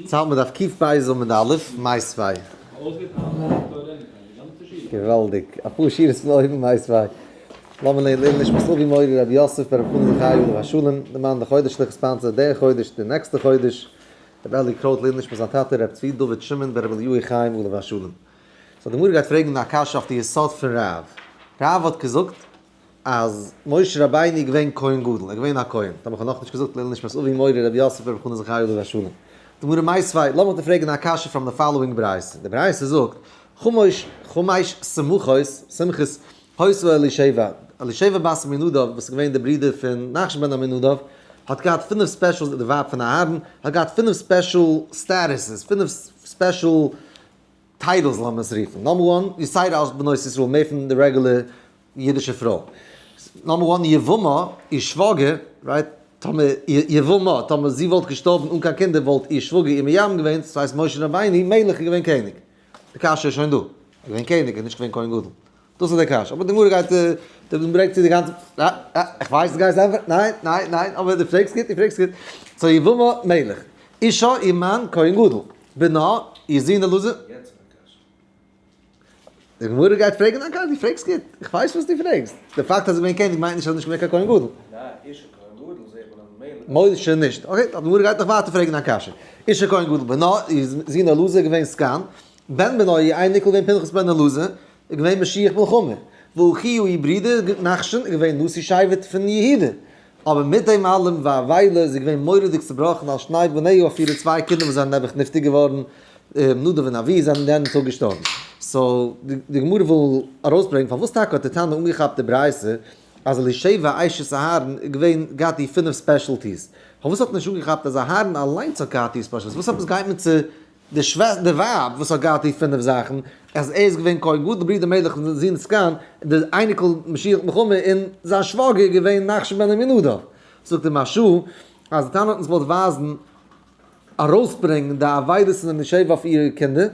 צו האלט מען דף קוף בית עמוד א', מיתיבי. געוואלדיג, אפאר שורות פון אויבן מיתיבי. לאמיר לערנען לעילוי נשמת אבי מורי רבי יוסף ברב חנן זכרי' עליו השלום, דערמאן די חודש שליחות sponsor דער חודש, די נעקסטע חודש, רבי אלי קרויט לעילוי נשמת זיין טאטע רבי צבי דוד שמעון ברב אליהו חיים עליו השלום. so די גמרא גייט פרעגן א קשיא אויף די יסוד פון רב. רב האט געזאגט אז משה רבינו איז געווען כהן גדול, ער איז געווען א כהן, דאס האב איך נאכנישט געזאגט לעילוי נשמת אבי מורי רבי יוסף ברב חנן זכרי' עליו השלום. די גמרא מיתיבי, לאמיך דיר פרעגן א קשיא from the following ברייתא, די ברייתא זאגט, חמש חמש שמחות, שמחות, היתה אלישבע, אלישבע בת עמינדב וואס איז געווען די ברודער פון נחשון בן עמינדב, האט געהאט פינף specials, די ווייב פון אהרן, האט געהאט פינף special statuses, פינף special titles לאמיר עס רופן, number one, יתירה על בנות ישראל, מער פון די רעגולער אידישע פרוי. number one, יבמה, איר שוואגער, right, טאמער יבמה, טאמער זי וואלט געשטארבן אן קיין קינדער וואלט איר שוואגער איר מייבם געווען, דאס הייסט משה רבינו מלך איז געווען קעניג. די קשיא איז שוין דא. ער איז געווען קעניג, ער איז נישט געווען כהן גדול. דאס איז די קשיא. אבער די גמרא גייט, די גמרא ברענגט צו די גאנצע, איך ווייס דו גייסט ענטפערן, ניין, ניין, ניין, אבער דו פרעגסט גוט, דו פרעגסט גוט. so יבמה מלך. אישה איר מאן כהן גדול. בנה איר זון אלעזר. די גמרא גייט פרעגן א קשיא, דו פרעגסט גוט, איך ווייס וואס דו פרעגסט, די פאקט אז ער איז געווען קעניג מיינט נישט אז ער איז נישט געווען קיין כהן גדול. ניין, איש כהן גדול זעט מען אז מלך. משה נישט, okay, די גמרא גייט נאך ווייטער פרעגן א קשיא. איש כהן גדול בנו, איר זון אלעזר איז געווען סגן, בן בנו איר אייניקל געווען פנחס בן אלעזר, איז געווען משיח מלחמה, ואחיו איר ברודער נחשון איז געווען נשיא שבט פון יהודה. אבער מיט דעם אלעם ואבילה איז זי געווען מורא'דיג צובראכן על שני בניה אויף אירע צוויי קינדער וואס זענען נעבעך נפטר געווארן, נדב און אביהוא זענען יענעם טאג געשטארבן. so די גמרא וויל ארויסברענגן פארוואס טאקע האט די תנא אנגעכאפט די ברייתא אז אלישבע אשת אהרן איז געווען געהאט די פינף specialties, פארוואס האט מען נישט אנגעכאפט אז אהרן אליינס האט געהאט די specialties, וואס עפעס גייט מען צו די שוועסטער, די ווייב וואס האט געהאט די פינף זאכן, אז ער איז געווען כהן גדול, ברודער מלך און זון סגן, די אייניקל משיח מלחמה, און זיין שוואגער איז געווען נחשון בן עמינדב. זאגט דער מהרש"א, אז די תנא האט אונז געוואלט ווייזן, ארויסברענגן די אבילות פון אלישבע אויף אירע קינדער,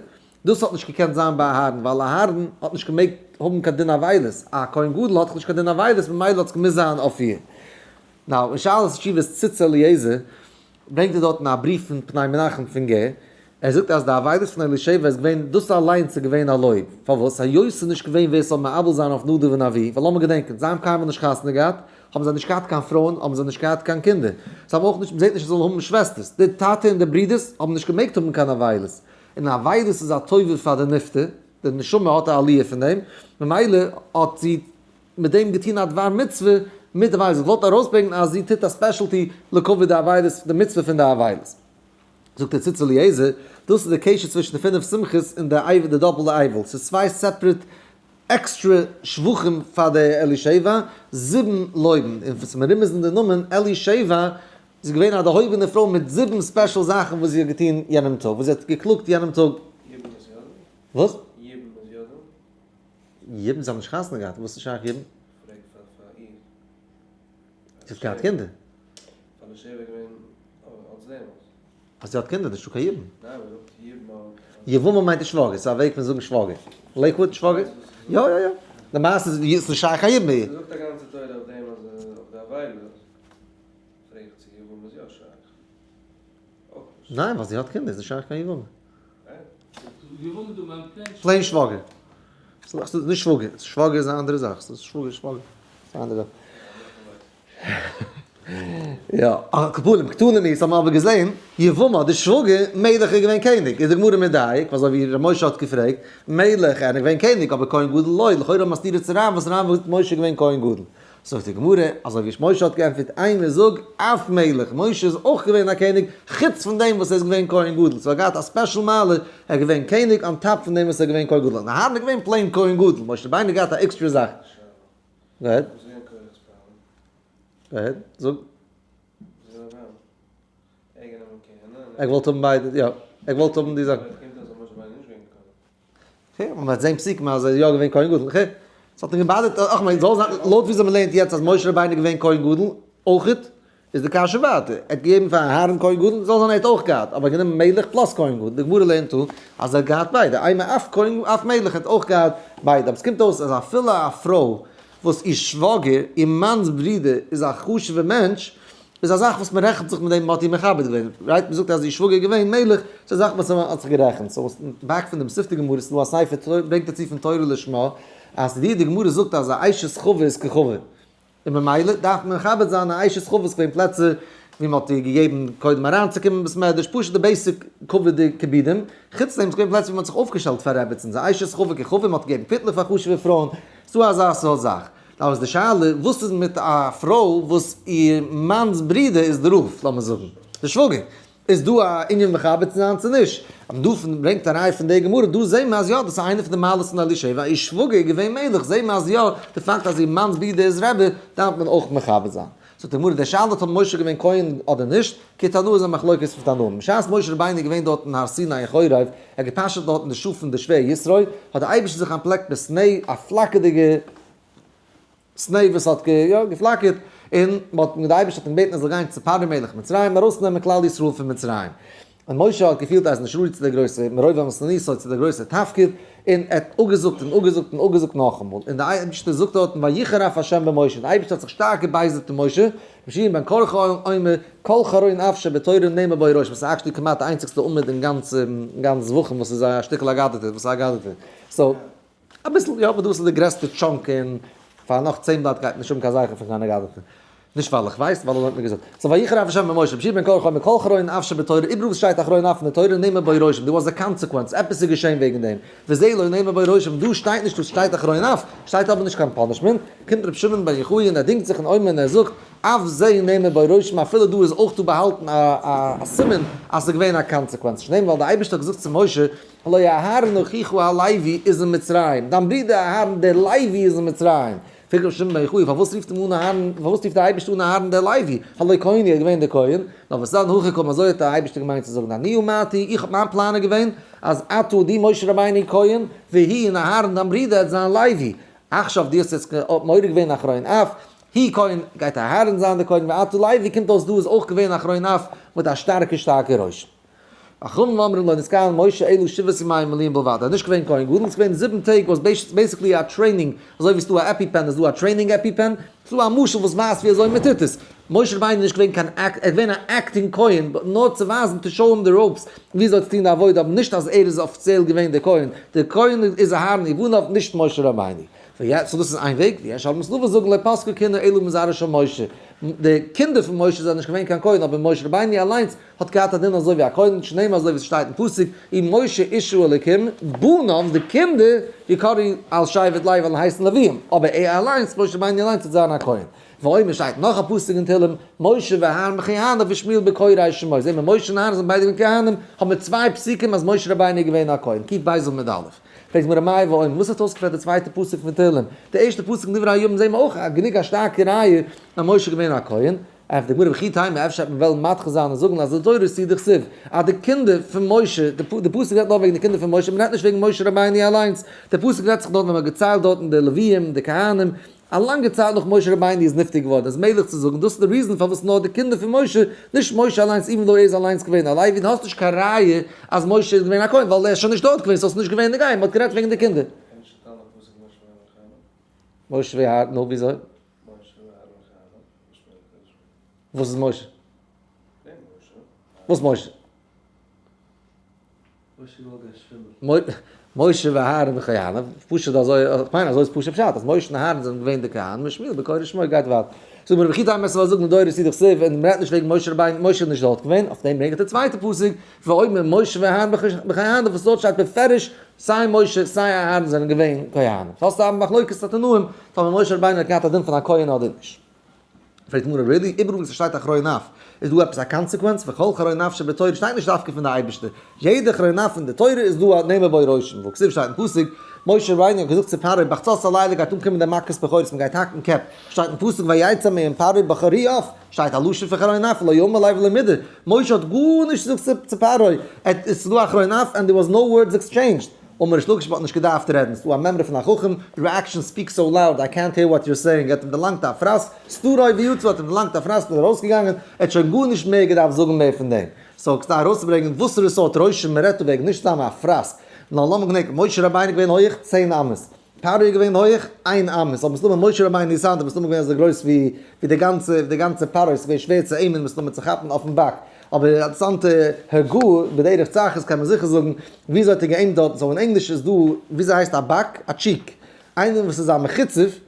דאס האט נישט געקענט זיין ביי אהרן, ווייל אהרן האט נישט געמעגט האבן קיין דין אבילות, א כהן גדול האט דאך נישט קיין דין אבילות, ממילא האט עס געמוזט זיין אויף איר. now, אין שאלות ותשובות ציץ אליעזר, ברענגט ער דארטן א בריוו פון פני מנחם פון גער, ער זאגט אז די אבילות פון אלישבע איז געווען, דאס אליינס איז געווען א לויב, פארוואס? היות ס'איז נישט געווען ווער ס'זאל מאבל זיין אויף נדב און אביהוא, ווייל לאמיר געדענקען, זיי האבן קיינמאל נישט חתונה געהאט, האבן זיי נישט געהאט קיין פרויען, האבן זיי נישט געהאט קיין קינדער, זיי האבן אויך נישט, מ'זעט נישט זיי זאלן האבן שוועסטערס, די טאטע און די ברודערס האבן נישט געמעגט האבן קיין אבילות, און אבילות איז א טובה פאר די נפטר, די נשמה האט א עליה פון דעם, ממילא האט זי מיט דעם געטון א דבר מצוה מיט די אבילות, זי וואלט ארויסברענגן אז זי טוט א specialty לכבוד די אבילות, די מצוה פון די אבילות. זאגט דער ציץ אליעזר, דאס איז די קשר צווישן די פינף שמחות און די אייוועלט, די דאפלטע אייוועלט, ס'איז צוויי separate עקסטרע שבחים פאר די אלישבע, זיבן לויבן, און וואס מרומז אין די נאמען אלישבע, זי איז געווען א דערהויבענע פרוי מיט זיבן special זאכן וואס זי האט געטון יענעם טאג, וואס זי האט געקלאגט יענעם טאג. יבום איז יא דא? וואס? יבום איז יא דא? יבום? זיי האבן נישט חתונה געהאט, וואס איז שייך יבום? פרעג פאר פאר איר. זי האט געהאט קינדער. פאר די שבע געווען אלס דעמאלס. אז זי האט קינדער נישטא קיין יבום. ניין מען זאגט יבום א. יבמה מיינט די שוואגער, ס'איז א וועג פון זאגן שוואגער. לעיקוואד שוואגער? יא יא יא. למעשה איז נישט שייך קיין יבום. זי זאגט א גאנצע תורה אויף דעם אז אויף די אבילות פרעג איך צו יבום איז יא שייך. אויך נישט. ניין ווייל זי האט קינדער איז נישט שייך קיין יבמה. plain plain שוואגער. ס'איז נישט שוואגער, שוואגער איז א אנדערע זאך, ס'איז שוואגער שוואגער. ס'איז א אנדערע זאך. יא, על כל פנים, קתני מיהת האט מען אבער געזען, יבמה, די שוואגער, מלך איז געווען קעניג, איז די גמרא מדייק, אזוי ווי ר' משה האט געפרעגט, מלך, ער איז געווען קעניג, אבער כהן גדול לא, לכאורה מסתירה צו רב, וואס רב האט משה געווען כהן גדול. זאגט די גמרא, אזוי ווי משה האט געענטפערט, אימא זאג, אף מלך, משה איז אויך געווען א קעניג, חוץ פון דעם וואס ער איז געווען כהן גדול, so ער האט געהאט א special מעלה, ער איז געווען קעניג on top פון דעם וואס ער איז געווען כהן גדול, און אהרן איז געווען plain כהן גדול, משה רבינו האט געהאט א עקסטרע זאך. go ahead. go ahead, זאג. ער געוואלט האבן ביידע, יא, ער געוואלט האבן די זאך. okay, מען וועט זען פסוקים אז ער איז יא געווען כהן גדול, okay. ס'האט אים געבאדערט, אך מען זאל זיין, לויט וויאזוי מען לערנט יעצט אז משה רבינו איז געווען כהן גדול, אויכעט, איז די קשיא ווייטער, ער האט געגעבן פאר אהרן כהן גדול, זאל זיין ער האט אויך געהאט, אבער גענומען מלך plus כהן גדול, די גמרא לערנט אן אז ער האט געהאט ביידע, אימא אף כהן אף מלך האט אויך געהאט ביידע, אבער ס'קומט אויס אז אפילו א פרוי וואס איר שוואגער, איר מאנ'ס ברודער, איז א חשוב'ער מענטש, איז א זאך וואס מען רעכנט זיך מיט דעם, מען האט איר מכבד געווען, right? מען זאגט אז איר שוואגער איז געווען מלך, ס'איז א זאך וואס מען האט זיך גערעכנט. So back פון דעם ספרי גמרא, ס'איז דא א ספר ברענגט ער צו פון תורה לשמה, אז די די גמרא זאגט אז א אשת חבר איז כחבר, און ממילא דארף מען מכבד זיין א אשת חבר, ס'געווען פלעצער ווי מען האט איר געגעבן קודם אריינצוקומען אין בית מדרש, פשוט די basic כבוד כיבודים, חוץ דעם איז געווען פלעצער ווי מען האט זיך אויפגעשטעלט פאר רעבעצינס, א אשת חבר כחבר, מען האט געגעבן קוויטלעך פאר חשוב'ע פרויען, ס'דא אזא סארט זאך. נאר איז די שאלה, וואס איז מיט א פרוי וואס איר מאנ'ס ברודער איז די רב, לאמיר זאגן, די שוואגער, איז דא א ענין מכבד צו זיין צו נישט? אבער דא ברענגט א ראי' פון די גמרא, דא זעהן מיר אז יא, דאס איז איינע פון די מעלות פון אלישבע, איר שוואגער איז געווען מלך, זעהן מיר אז יא, די פאקט אז איר מאנ'ס ברודער איז רבי, דארף מען אויך מכבד זיין. זאגט די גמרא, די שאלה האט משה געווען כהן אדער נישט, כתנאי איז א מחלוקת פון תנאים. בשעת משה רבינו איז געווען דארט אין הר סיני אין חורב, ער האט געפאשעט דארט אין די שאף פון די שווער יתרו, האט דער אייבערשטער זיך אנטפלעקט בסנה, א פלאקערדיגע סנה וואס האט יא געפלאקערט, און מען האט די אייבערשטער האט אים געבעטן ער זאל גיין צו פרעה מלך מצרים ארויסנעמען כלל ישראל פון מצרים. און משה האט געפילט אז נישט ראוי צו דער גרויסער מרוב אמתלניתו צו דער גרויסער תפקיד, און ער האט אפגעזאגט און אפגעזאגט און אפגעזאגט נאכאמאל, און דער אייבערשטער זאגט דארטן ויחר אף ה' במשה, דער אייבערשטער האט זיך שטארק געבייזערט אין משה, רבי שמעון בן קרחה אומר, כל חרון אף שבתורה נאמר בו רושם, וואס איז actually כמעט די איינציגסטע עמוד אין גאנץ גאנץ זבחים וואס איז א שטיקל אגדתא, וואס איז אגדתא? So, אביסל יא, אבער דאס איז די גרעסטע chunk און פאר נאך 10 בלאט גייט נישט האבן קיין זכר פון קיין אגדתא. נישט ווייל איך ווייס, ווייל ער האט מיר געזאגט. So ויחר אף השם במשה, רבי יהושע בן קרחה אומר כל חרון אף שבתורה, איבעראל וואס שטייט א חרון אף אין די תורה נאמר בו רושם, there was a consequence, עפעס איז געשען וועגן דעם. וזה לא נאמר בו רושם, דא שטייט נישט, דא שטייט א חרון אף, שטייט אבער נישט קיין punishment. קומט רבי שמעון בן יוחאי און ער דינגט זיך אין אומר און ער זאגט, אף זה נאמר בו רושם, אפילו דא איז אויך דא באהאלטן א סימן אז ס'איז געווען א consequence. שנאמר ווייל דער אייבערשטער האט געזאגט צו משה, הלא אהרן אחיך הלוי איז אין מצרים, דיין ברודער אהרן דער לוי איז אין מצרים. פרעגט רבי שמעון בן יוחאי, פארוואס רופט אים אן אהרן, פארוואס רופט דער אייבערשטער אן אהרן דער לוי, הלא כהן הוא, ער איז געווען דער כהן, נאר וואס דען הכי קאמר, אזוי האט דער אייבערשטער געמיינט צו זאגן, אני אמרתי, איך האב מיין פלאן איז געווען, אז אתה דו משה רבינו כהן, והוא און אהרן דיין ברודער וועט זיין לוי. עכשיו דו האסט יעצט מעורר געווען א חרון אף, הוא כהן, גייט אהרן זיין דער כהן, ואתה לוי, קומט אויס דא איז אויך געווען א חרון אף מיט א שטארקע שטארקע רושם. חכמים אומרים לא נתכהן משה אלא שבעת ימים מלאים בלבד, ער איז נישט געווען כהן גדול, עס איז געווען 7 טעג וואס basically א training, אזוי ווי ס'איז דא א EpiPen איז דא א training EpiPen, ס'איז דא א משל וואס ווייזט ווי אזוי מען טוט עס, משה רבינו איז נישט געווען קיין act, ער איז געווען א acting כהן, but נאר צו ווייזן to show him the ropes ווי אזוי צו טון די עבודה, אבער נישט אז ער איז אפיציעל געווען דער כהן, דער כהן איז אהרן ובניו נישט משה רבינו. So דאס איז איין וועג, ויש אומרים ס'דא וואס זאגן לא פסקו כהונה אלא מזרעו של משה, די קינדער פון משה זענען נישט געווען קיין כהן אבער משה רבינו אליינס האט געהאט א דין אזוי ווי א כהן, שנאמר אזוי ווי עס שטייט אין פסוק, ומשה איש האלקים, בניו, די קינדער, יקראו על שבט לוי וועלן הייסן לוויים, אבער ער אליינס, משה רבינו אליינס וועט זיין א כהן. ואומר שטייט נאך א פסוק אין תהלים, משה ואהרן בכהניו ושמואל בקוראי שמו, זעהן מיר משה און אהרן זענען ביידע געווען כהנים, האבן מיר צוויי פסוקים אז משה רבינו איז געווען א כהן, קוף בית עמוד א'. פרעגט גמרא מאי ואומר, וואס האט אויסגעפעלט די צווייטע פסוק פון תהלים? די ערשטע פסוק אין דברי הימים זעהן מיר אויך א גענוג א שטארקע ראיה אז משה איז געווען א כהן, ענטפערט די גמרא וכי תימא אפשר וועט מען וועלן מדחה זיין און זאגן אז לדורות הוא דכתיב אז די קינדער פון משה, די פסוק רעדט נאר וועגן די קינדער פון משה, מען רעדט נישט וועגן משה רבינו אליינס, די פסוק רעדט זיך דארט ווען מען האט געציילט דארטן די לוויים, די כהנים, א לאנגע צייט נאך משה רבינו איז נפטר געווארן, איז מעגליך צו זאגן דאס איז די reason פארוואס נאר די קינדער פון משה, נישט משה אליינס even though ער איז אליינס געווען א לוי, דו האסט נישט קיין ראיה אז משה איז געווען א כהן ווייל ער איז שוין נישט דארט געווען so עס איז נישט געווען נוגע, מען האט גערעדט וועגן די קינדער. קען נישט שטיין א פסוק משה ואהרן כהנים? משה ואהרן, נו וויאזוי? משה ואהרן כהנים, וואס איז משה? וואס משה? משה ואהרן בכהניו, פשוט אזוי, איך מיין אזוי איז פשוט פשט, אז משה און אהרן זענען געווען די כהנים, און שמואל בקוראי שמו גייט ווייטער. זאג מיר וכי תימא עס זאגן לדורות הוא דכתיב, און מ'רעדט נישט וועגן משה רבינו, משה איז נישט דארט געווען, אויף דעם ברענגט ער די צווייטע פסוק, ואומר משה ואהרן בכהניו, וואס דארט שטייט בפירוש, סיי משה סיי אהרן זענען געווען כהנים. ס'האסט א מחלוקת התנאים, טאמער משה רבינו האט געהאט א דין פון א כהן אדער נישט. פרעגט די גמרא, really? איבעראל וואו ס'שטייט א חרון אף, איז דא עפעס א consequence? וכל חרון אף שבתורה שטייט נישט דווקא פון די אייבערשטער, יעדע חרון אף אין די תורה איז דא א נאמר בו רושם, והכתיב שטייט אין פסוק, משה רבינו האט געזאגט צו פרעה בחצות הלילה גייט אנקומען די מכת בכורות מען גייט האקן קעפ, שטייט אין פסוק ויצא מעם פרעה בחרי אף, שטייט א לשון פון חרון אף לא אמר ליה ולא מידי, משה האט גארנישט געזאגט צו פרעה, עס איז דא א חרון אף and there was no words exchanged. אמר ריש לקיש מ'האט נישט געדארפט רעדן, ס'דא א מימרא פון א חכם, your action speaks so loud, I can't hear what you're saying, ער האט אים דערלאנגט א פראסק, סטרו ויצא האט אים דערלאנגט א פראסק און איז ארויסגעגאנגען, ער האט שוין גארנישט מער געדארפט זאגן מער פון דעם. So כדי ארויסצוברענגען וואסערע סארט רושם מ'רעדט דא וועגן, נישט סתם א פראסק, נאר לאמיר געדענקען, משה רבינו איז געווען הויעך 10 אמות. פרעה איז געווען הויעך איין אמה, סאו מסתמא משה רבינו איז היינט מסתמא געווען אזוי גרויס ווי ווי די גאנצע ווי די גאנצע פרעה, ס'איז געווען שווער צו אים און מסתמא צו כאפן אויפן באק, אבער אינטערעסאנטע הגהה בדרך צחות קען מען זיכער זאגן, וויאזוי האט ער גע'אימט דארטן, סאו אין ענגליש איז דא, וויאזוי הייסט א באק? א cheek, איינער וואס איז א מחוצף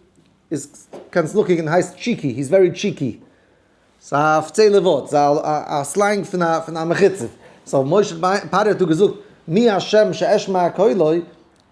איז קענסט נאכקוקן הייסט cheeky, he is very cheeky. ס'איז א אפיציעלע ווארט, ס'איז א slang פון א מחוצף. so משה פרעה האט דא געזאגט מי השם שאשמע קולו,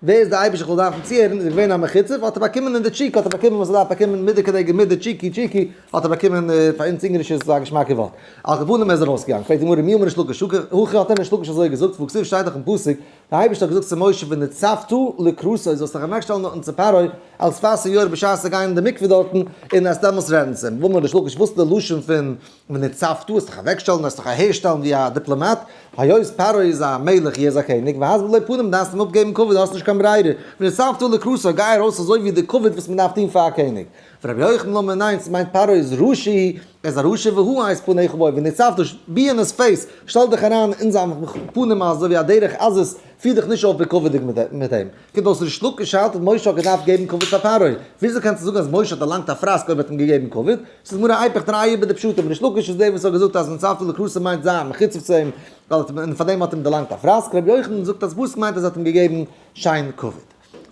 ווער איז די אייבערשטער איך זאל דארפן צוהערן, איז ער געווען א מחוצף, האט ער באקומען אין די cheek, האט ער באקומען וואס ער דארף באקומען מידה כנגד מידה, cheeky cheeky, האט ער באקומען, פאר אונז אונגארישע איז עס א געשמאקע ווארט. על כל פנים ער איז ארויסגעגאנגען. פרעגט די גמרא מי אמר ריש לקיש הכי האט דען ריש לקיש אזוי געזאגט, והכתיב שטייט דאך אין פסוק, דער אייבערשטער האט געזאגט צו משה ונצבת לקראתו, זאלסט דיך אוועקשטעלן דארטן צו פרעה על שפת היאור בשעת זיי גייען אין די מקווה דארטן, און וועסט דעמאלטס רעדן צו אים. ואמר ריש לקיש, וואס איז די לשון פון ונצבת, וועסט דיך אוועקשטעלן, וועסט דיך אהערשטעלן ווי א דיפלאמאט, היות פרעה איז א מלך, ער איז א קעניג, והסבר לו פנים, דארפסט אים אפגעבן כבוד, האסט נישט קיין ברירה, ונצבת לקראתו, גיי ארויס אזוי ווי די כבוד וואס מען דארף טון פאר א קעניג. ורבי יוחנן אמר, ניין, ס'מיינט פרעה איז רשע, ער איז א רשע והוא העז פניך בו, ונצבת, be in his face, שטעל דיך אריין אין זיין פנים אזוי ווי א דרך עזות, פיר דיך נישט אויף בכבוד'יג מיט אים. קומט אויס ריש לקיש האלט אז משה האט געדארפט געבן כבוד פאר פרעה, וויאזוי קענסטו זאגן אז משה האט דערלאנגט א פראסק אויב ער האט אים געגעבן כבוד? ס'איז גמרא איפוך תרי איבער די פשטים, ריש לקיש איז דער וואס האט געזאגט אז ונצבת לקראתו מיינט זיין מחוצף צו אים, און פארדעם האט אים דערלאנגט א פראסק, רבי יוחנן זאגט אז וואס מיינט אז ער האט אים געגעבן שיין כבוד.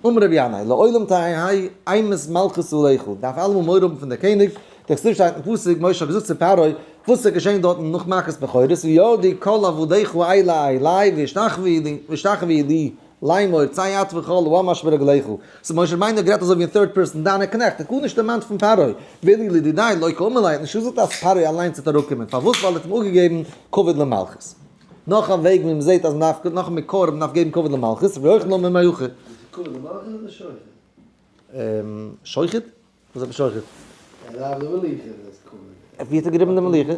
אמר רבי ינאי, לעולם תהא אימת מלכות עליך, דארף אלעמאל מורא האבן פון דער קעניג, דכתיב שטייט אין פסוק, משה האט געזאגט צו פרעה, וואס איז געשען דארטן נאך מכת בכורות, וירדו כל עבדיך אלה אלי וישתחוו לי לאמור, צא אתה וכל העם אשר ברגליך. so משה רבינו האט גערעדט אזוי ווי אין third person, דיינע קנעכט, האט גארנישט דערמאנט פון פרעה, ואילו לדידיה לא קאמר ליה, האט נישט געזאגט אז פרעה אליינס וועט אראפקומען, פארוואס ווייל ער האט אים אפגעגעבן כבוד למלכות. נאך א וועג ווי מ'זעט אז מ'דארף, נאך א מקור אז מ'דארף געבן כבוד למלכות, רבי יוחנן אמר מהכא. איז כבוד למלכות אדער שוחד? שוחד? וואס איז שוחד? ער דארף די מלוכה דאס כבוד. ווי האט ער געריבן די מלוכה?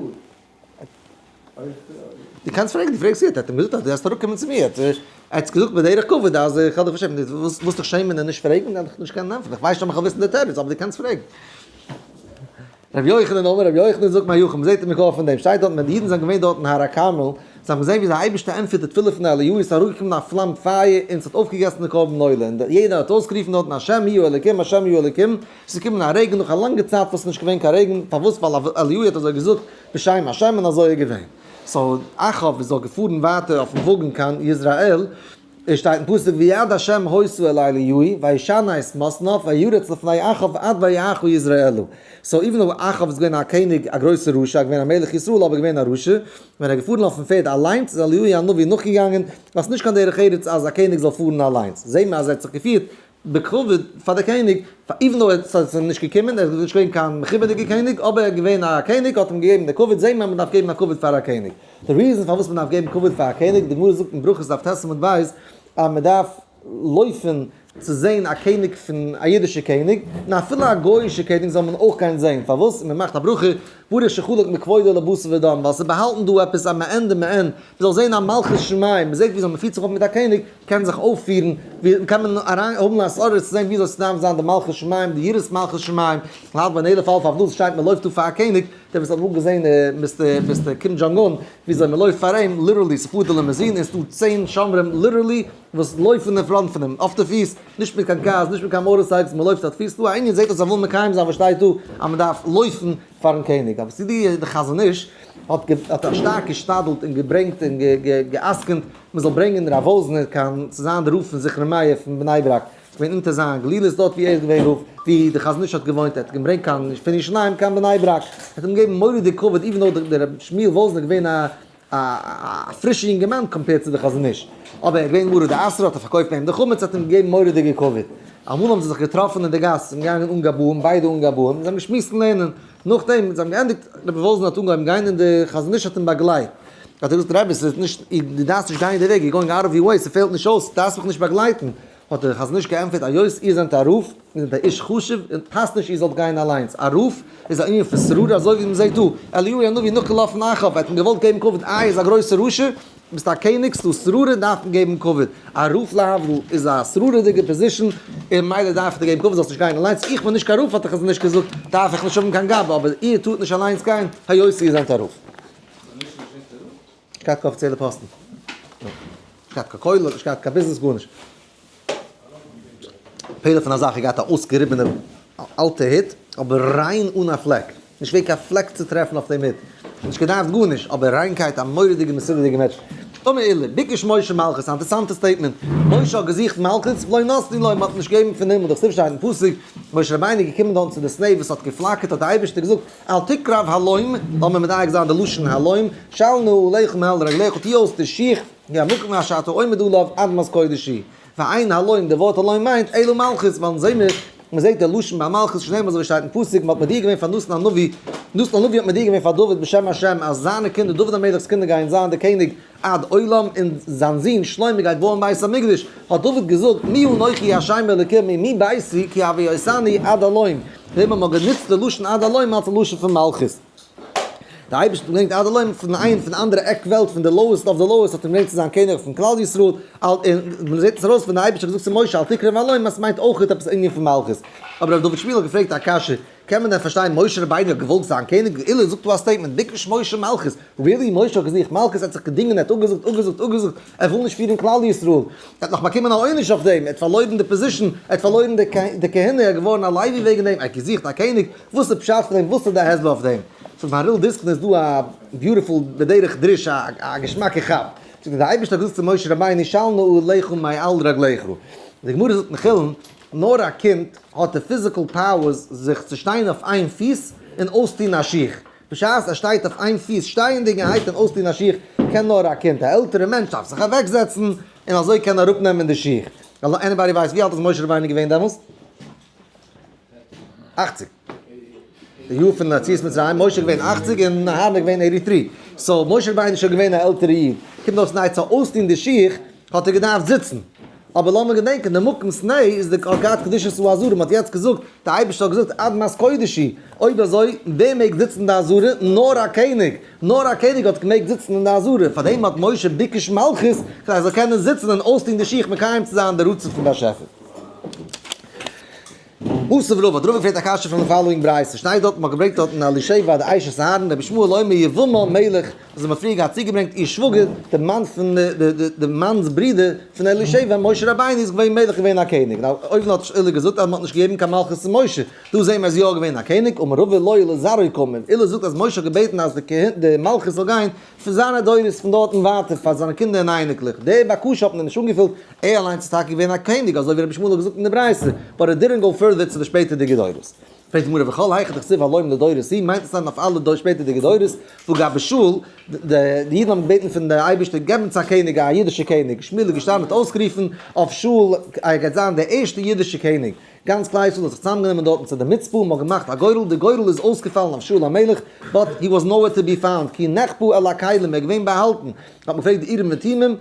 דו קענסט פרעגן, דו פרעגסט גוט, ער האט אים געזאגט אז דו דארפסט אראפקומען צו מיר, ער האט געזאגט בדרך כבוד אז איך האב דיך פארשעמט, דו ווילסט דיך שעמען און נישט פרעגן, דאן איך נישט קענען ענטפערן, איך ווייס נישט אויב איך וועל וויסן די תירוץ, אבער דו קענסט פרעגן. רבי יוחנן אמר, רבי יוחנן זאגט מהכא, מ'זעט אין מקור פון דעם, שטייט דארטן ווען די אידן זענען געווען דארט אין הר הכרמל, זיי האבן געזען ווי דער אייבערשטער ענטפערט די תפילה פון אליהו, עס איז אראפגעקומען א פלאם פייער און עס האט אויפגעגעסן די קרבן עולה, און יעדער האט אויסגערופן דארטן השם הוא האלוקים השם הוא האלוקים, עס איז געקומען א רעגן נאך א לאנגע צייט וואס עס איז נישט געווען קיין רעגן, פארוואס? ווייל אליהו האט אזוי געזאגט בשם השם און אזוי איז געווען. so אחאב איז דאך געפארן ווייטער אויפן וואגן קיין יזרעאל, עס שטייט אין פסוק ויד השם היתה אל אליהו וישנה את מתניו וירץ לפני אחאב עד ויעכה יזרעאלה. so even though אחאב איז געווען א קעניג א גרויסער רשע געווען א מלך ישראל אבער געווען א רשע, ווען ער איז געפארן אויפן פערד אליינס איז אליהו הנביא נאכגעגאנגען, ווייל ס'איז נישט קיין דרך ארץ אז א קעניג זאל פארן אליינס, זעהן מיר אז ער האט זיך געפירט בכבוד פאר די קעניג, even though עס איז אים נישט געקומען, ער איז נישט געווען קיין מכובד'יגער קעניג, אבער ער איז געווען א קעניג, האט אים געגעבן די כבוד, זעהן מיר אז מען דארף געבן א כבוד פאר א קעניג. די reason פארוואס מען דארף געבן כבוד פאר א קעניג, די גמרא זאגט אין ברכות דף ט' עמוד ב', אז מען דארף לויפן צו זעהן א קעניג פון א אידישע קעניג, און אפילו א גוי'אישע קעניג זאל מען אויך גיין זעהן, פארוואס? מען מאכט א ברכה, ברוך שחלק מכבודו לבשר ודם, ווייל ס'איז באהאלטן דא עפעס א מעין דמעין, מען זאל זעהן א מלכות שמים, מען זעהט וויאזוי מען פירט זיך אויף מיט א קעניג, קען זיך אויפפירן, ווי קען מען אריין האבן א השערה צו זעהן וויאזוי ס'דארף זיין די מלכות שמים, די יראת מלכות שמים, להבדיל בין אלף אלפי הבדלות שטייט מען לויפט דא פאר א קעניג, דער וואס האט אמאל געזעהן Mister קים דזשאנג אן וויאזוי מען לויפט פאר אים, literally ס'פארט די לימוזין און ס'דא 10 שומרים literally וואס לויפן אין front פון אים אויף די פיס, נישט מיט קיין cars, נישט מיט קיין motorcycles, מען לויפט אויף פיס, דא א ענין זעהט אויס אז וויל מקיים זיין וואס שטייט דא אז מען דארף לויפן פארן קעניג, אבער צו די די חזון איש האט האט שטארק געשתדלט און געברענגט און גע'עסקנ'ט מען זאל ברענגען רב וואזנער קיין צו זיין די רב פון זכרון מאיר פון בני ברק, ס'איז געווען אונטער זיין גלילות דארט ווי ער איז געווען רב, ווי די חזון איש האט געוואוינט, ער האט געברענגט קיין פון ירושלים קיין בני ברק, ער האט אים געגעבן מורא'דיג כבוד even though דער רבי שמואל וואזנער איז געווען א א פרישע יונגערמאן compared צו די חזון איש, אבער ער איז געווען מרא דאתרא האט ער פארקויפט ביי אים די חמץ האט אים געגעבן מורא'דיגע כבוד, אמאל האבן זיי זיך געטראפן אין די גאס, זיי זענען געגאנגען אן גבאים, ביידע אן גבאים, זיי האבן געשמועסט אין לערנען, נאכדעם זיי האבן געענדיגט, רבי וואזנער האט אנגעהויבן גיין און די חזון איש האט אים באגלייט, האט ער געזאגט רבי ס'איז נישט, דו דארפסט נישט גיין די וועג, you're going out of your way, ס'פעלט נישט אויס, דארפסט מיך נישט באגלייטן, האט דער חזון איש געענטפערט, היות איר זענט א רב, איר זענט א איש חשוב, און פאסט נישט איר זאלט גיין אליינס, א רב איז א ענין פון שררה, אזוי ווי מ'זעט דא, אליהו הנביא נאכגעלאפן אחאב, ער האט אים געוואלט געבן כבוד, איי איז א גרויסער רשע, ביסט א קעניג, ס'דא שררה דארף מען געבן כבוד, א רב להבדיל איז א שררה'דיגע position, און מילא דארף איך דיר געבן כבוד, זאלסט נישט גיין אליינס, איך בין נישט קיין רב האט דער חזון איש געזאגט, דארף איך נישט האבן קיין גבאי, אבער איר טארט נישט אליינס גיין, היות איר זענט א רב. נישט געהאט קיין אפיציעלע פאסטן. נישט געהאט קיין כולל, נישט געהאט קיין ביזנעס, גארנישט. פלא פון א זאך, ער געהאט א אויסגעריבענע אלטע הוט, אבער ריין אן א פלעק, נישט געווען קיין פלעק צו טרעפן אויף דעם הוט, נישט געדארפט גארנישט, אבער ריינקייט, א מורא'דיגע מסודר'דיגע מענטש. אמר עולא, ביקש משה מלכות, א אינטערעסאנטע statement, משה האט געזוכט מלכות, ולא נתנו לו, מען האט נישט געגעבן פון הימל, דכתיב שטייט אין פסוק, משה רבינו איז געקומען דארטן צו די סנה וואס האט געפלאקערט, האט דער אייבערשטער געזאגט, אל תקרב הלום, לאמיר מדייק זיין די לשון הלום, של נעליך מעל רגליך, טו אויס די שיך, כי המקום אשר אתה עומד עליו אדמת קודש היא. ואין הלום, די ווארט הלום מיינט אלא מלכות, ווייל אונז זעמיר, מען זעט די לשון ביי מלכות שנאמר אזוי ווי שטייט אין פסוק, מען האט מודיע געווען פאר נתן הנביא, נתן הנביא האט מודיע געווען פאר דוד בשם השם אז זיינע קינדער, דוד המלך'ס קינדער גייען זיין די קעניג עד עולם, און זיין זון שלמה גייט בויען בית המקדש, האט דוד געזאגט, מי אנכי השם אלוקים ומי ביתי כי הביאותני עד הלום, דעם האט מען גענוצט די לשון עד הלום אלס א לשון פון מלכות. דער אייבערשטער האט געברענגט עד הלום פון איין פון אנדערע עק וועלט פון די lowest of the lowest האט אים געברענגט צו זיין קעניג פון כלל ישראל, און מען זעט עס ארויס פון דער אייבערשטער האט געזאגט צו משה אל תקרב הלום אז ס'מיינט אויך עפעס ענין פון מלכות. אבער ר' דוד שמיל האט געפרעגט א קשיא, קען מען דען פארשטיין משה רבינו האט געוואלט זיין קעניג, עולא זאגט דא א statement ביקש משה מלכות, really משה האט געזוכט מלכות ער האט זיך געדינגען ער האט אפגעזאגט אפגעזאגט אפגעזאגט ער וויל נישט פירן כלל ישראל, ער האט נאך באקומען א עונש אויף דעם, ער האט פארלוירן די position, ער האט פארלוירן די כהונה, ער איז געווארן א לוי וועגן דעם, ער האט געזוכט א קעניג, וואס איז פשט פון דעם? וואס איז די הסבר אויף דעם? פון מהריל דיסקין איז דא א beautiful בדרך דרוש א געשמאקע כאפ. זאגט ער די אייבערשטער האט געזאגט צו משה רבינו של נעליך מעל רגליך. די גמרא זאגט אין חולין נאר א קינד האט די physical powers זיך צו שטיין אויף איין פיס און אויסטון א שיך. בשעת ער שטייט אויף איין פיס שטייענדיגערהייט און אויסטון א שיך קען נאר א קינד. א עלטערע מענטש דארף זיך אוועקזעצן און אזוי קען ער אראפנעמען די שיך. Anybody ווייסט ווי אלט איז משה רבינו געווען דעמאלס? 80. די יאר פון יציאת מצרים, משה איז געווען 80 און אהרן איז געווען 83. So משה רבינו איז שוין געווען א עלטערע איד. קומט אויס ניי צו אויסטון די שיך האט ער געדארפט זיצן. אבער לאמיר געדענקען די מקום סנה איז די האט געהאט קדושת העזרה, מ'האט יעצט געזאגט, די אייבערשטער האט געזאגט אדמת קודש היא, אויב אזוי ווער מעג זיצן אין די עזרה? נאר א קעניג! נאר א קעניג האט געמעגט זיצן אין די עזרה, פארדעם האט משה ביקש מלכות כדי ער זאל קענען זיצן און אויסטון די שיך מקיים צו זיין די רצון פון באשעפער. מתיב רבא, האט רבא געפרעגט א קשיא פון די following ברייתא, שטייט דארט, מ'האט געברענגט דארט אין אלישבע די אשת אהרן, רבי ישמעאל אומר יבמה מלך, וואס האט מען פריער געהאט צוגעברענגט איר שוואגער, די מאן פון די מאנ'ס ברודער פון אלישבע, משה רבינו איז געווען מלך געווען א קעניג, now אויבן האט עולא געזאגט אז מ'האט נישט געגעבן קיין מלכות צו משה, דא זעהן מיר אז יא געווען א קעניג, אמר רבא לא לזרעו קאמר, עולא זאגט אז משה האט געבעטן אז די מלכות זאל גיין פון זיינע דורות פון דארטן ווייטער פאר זיינע קינדער און אייניקלעך, די בקשה האט מען נישט אנגעפילט, ער אליינס איז טאקע געווען א קעניג אזוי ווי רבי ישמעאל האט געזאגט אין די ברייתא, but it didn't go further צו די שפעטערדיגע דורות. פרעגט די גמרא וכל היכא דכתיב הלום לדורות היא, מיינט עס דען אויף אלע שפעטערדיגע דורות? והא גבי שאול, די אידן האבן געבעטן פון די אייבערשטער געב אונז א קעניג א אידישע קעניג, שמואל איז געשטאנען האט אויסגערופן אויף שאול ער גייט זיין דער ערשטער אידישע קעניג, גאנץ כלל ישראל האט זיך צוזאמגענומען דארטן צו די מצפה, מען האט געמאכט א גורל, די גורל איז אויסגעפאלן אויף שאול המלך, but he was nowhere to be found, כי נחבא אל הכלים, ער איז געווען באהאלטן, האט מען געפרעגט די אורים ותומים,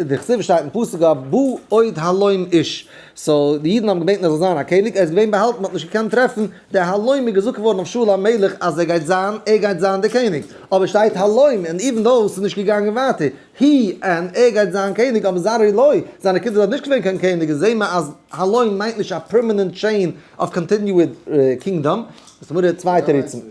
דכתיב שטייט אין פסוק הבא עוד הלום איש, so די אידן האבן געבעטן ער זאל זיין א קעניג, ער איז געווען באהאלטן, מען האט נישט געקענט טרעפן, די הלום איז געזאגט געווארן אויף שאול המלך אז ער גייט זיין, ער גייט זיין די קעניג, אבער שטייט הלום, און even though ס'איז נישט געגאנגען ווייטער, he און ער גייט זיין קעניג, אבער זרעו לא, זיינע קינדער זענען נישט געווען קיין קעניג, זעהן מיר אז הלום מיינט נישט א permanent chain of continued kingdom, דאס איז די צוויי תירוצים.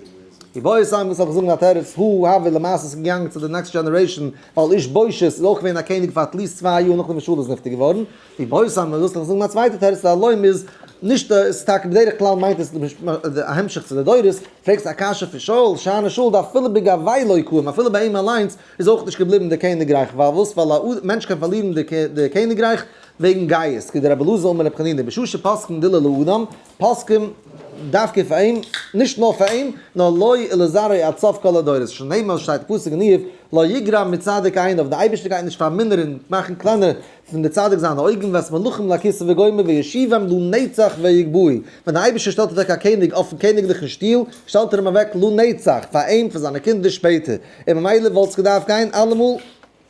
איבעית אימא וואס זאל איך זאגן א תירוץ, הא הוה למעשה איז געגאנגען צו די next generation, ווייל איש בושת איז אויך געווען א קעניג פאר at least 2 יאר נאכדעם וואס שאול איז נפטר געווארן. איבעית אימא וואס זאל איך זאגן א צווייטע תירוץ, די הלום איז נישט עס איז טאקע בדרך כלל מיינט עס א המשך צו די דורות, פרעגסט א קשיא פון שאול, שאני שאול דאפילו בגויה לא קאים, אפילו ביי אים אליינס איז אויך נישט געבליבן די קעניגרייך, ווייל וואס? ווייל א מענטש קען פארלירן די קעניגרייך וועגן גאות, כדרבי אלעזר אמר רבי חנינא, בשעה שפוסקין דילא לאדם, פוסקים דווקא פאר אים, נישט נאר פאר אים, נאר לו ולזרעו עד סוף כל הדורות, שנאמר שטייט פסוק אין איוב, לא יגרע מצדיק עיניו, די אייבערשטער גייט נישט פארמינערן, מאכן קלענער, פון די צדיק זיינע אויגן, ואת מלכים לכסא וגומר וישיבם לנצח ויגבהו, ווען די אייבערשטער שטעלט אוועק א קעניג אויפן קעניגליכן שטול, שטעלט ער אים אוועק לנצח, פאר אים, פאר זיינע קינדער שפעטער, און ממילא וואלט עס געדארפט גיין אלעמאל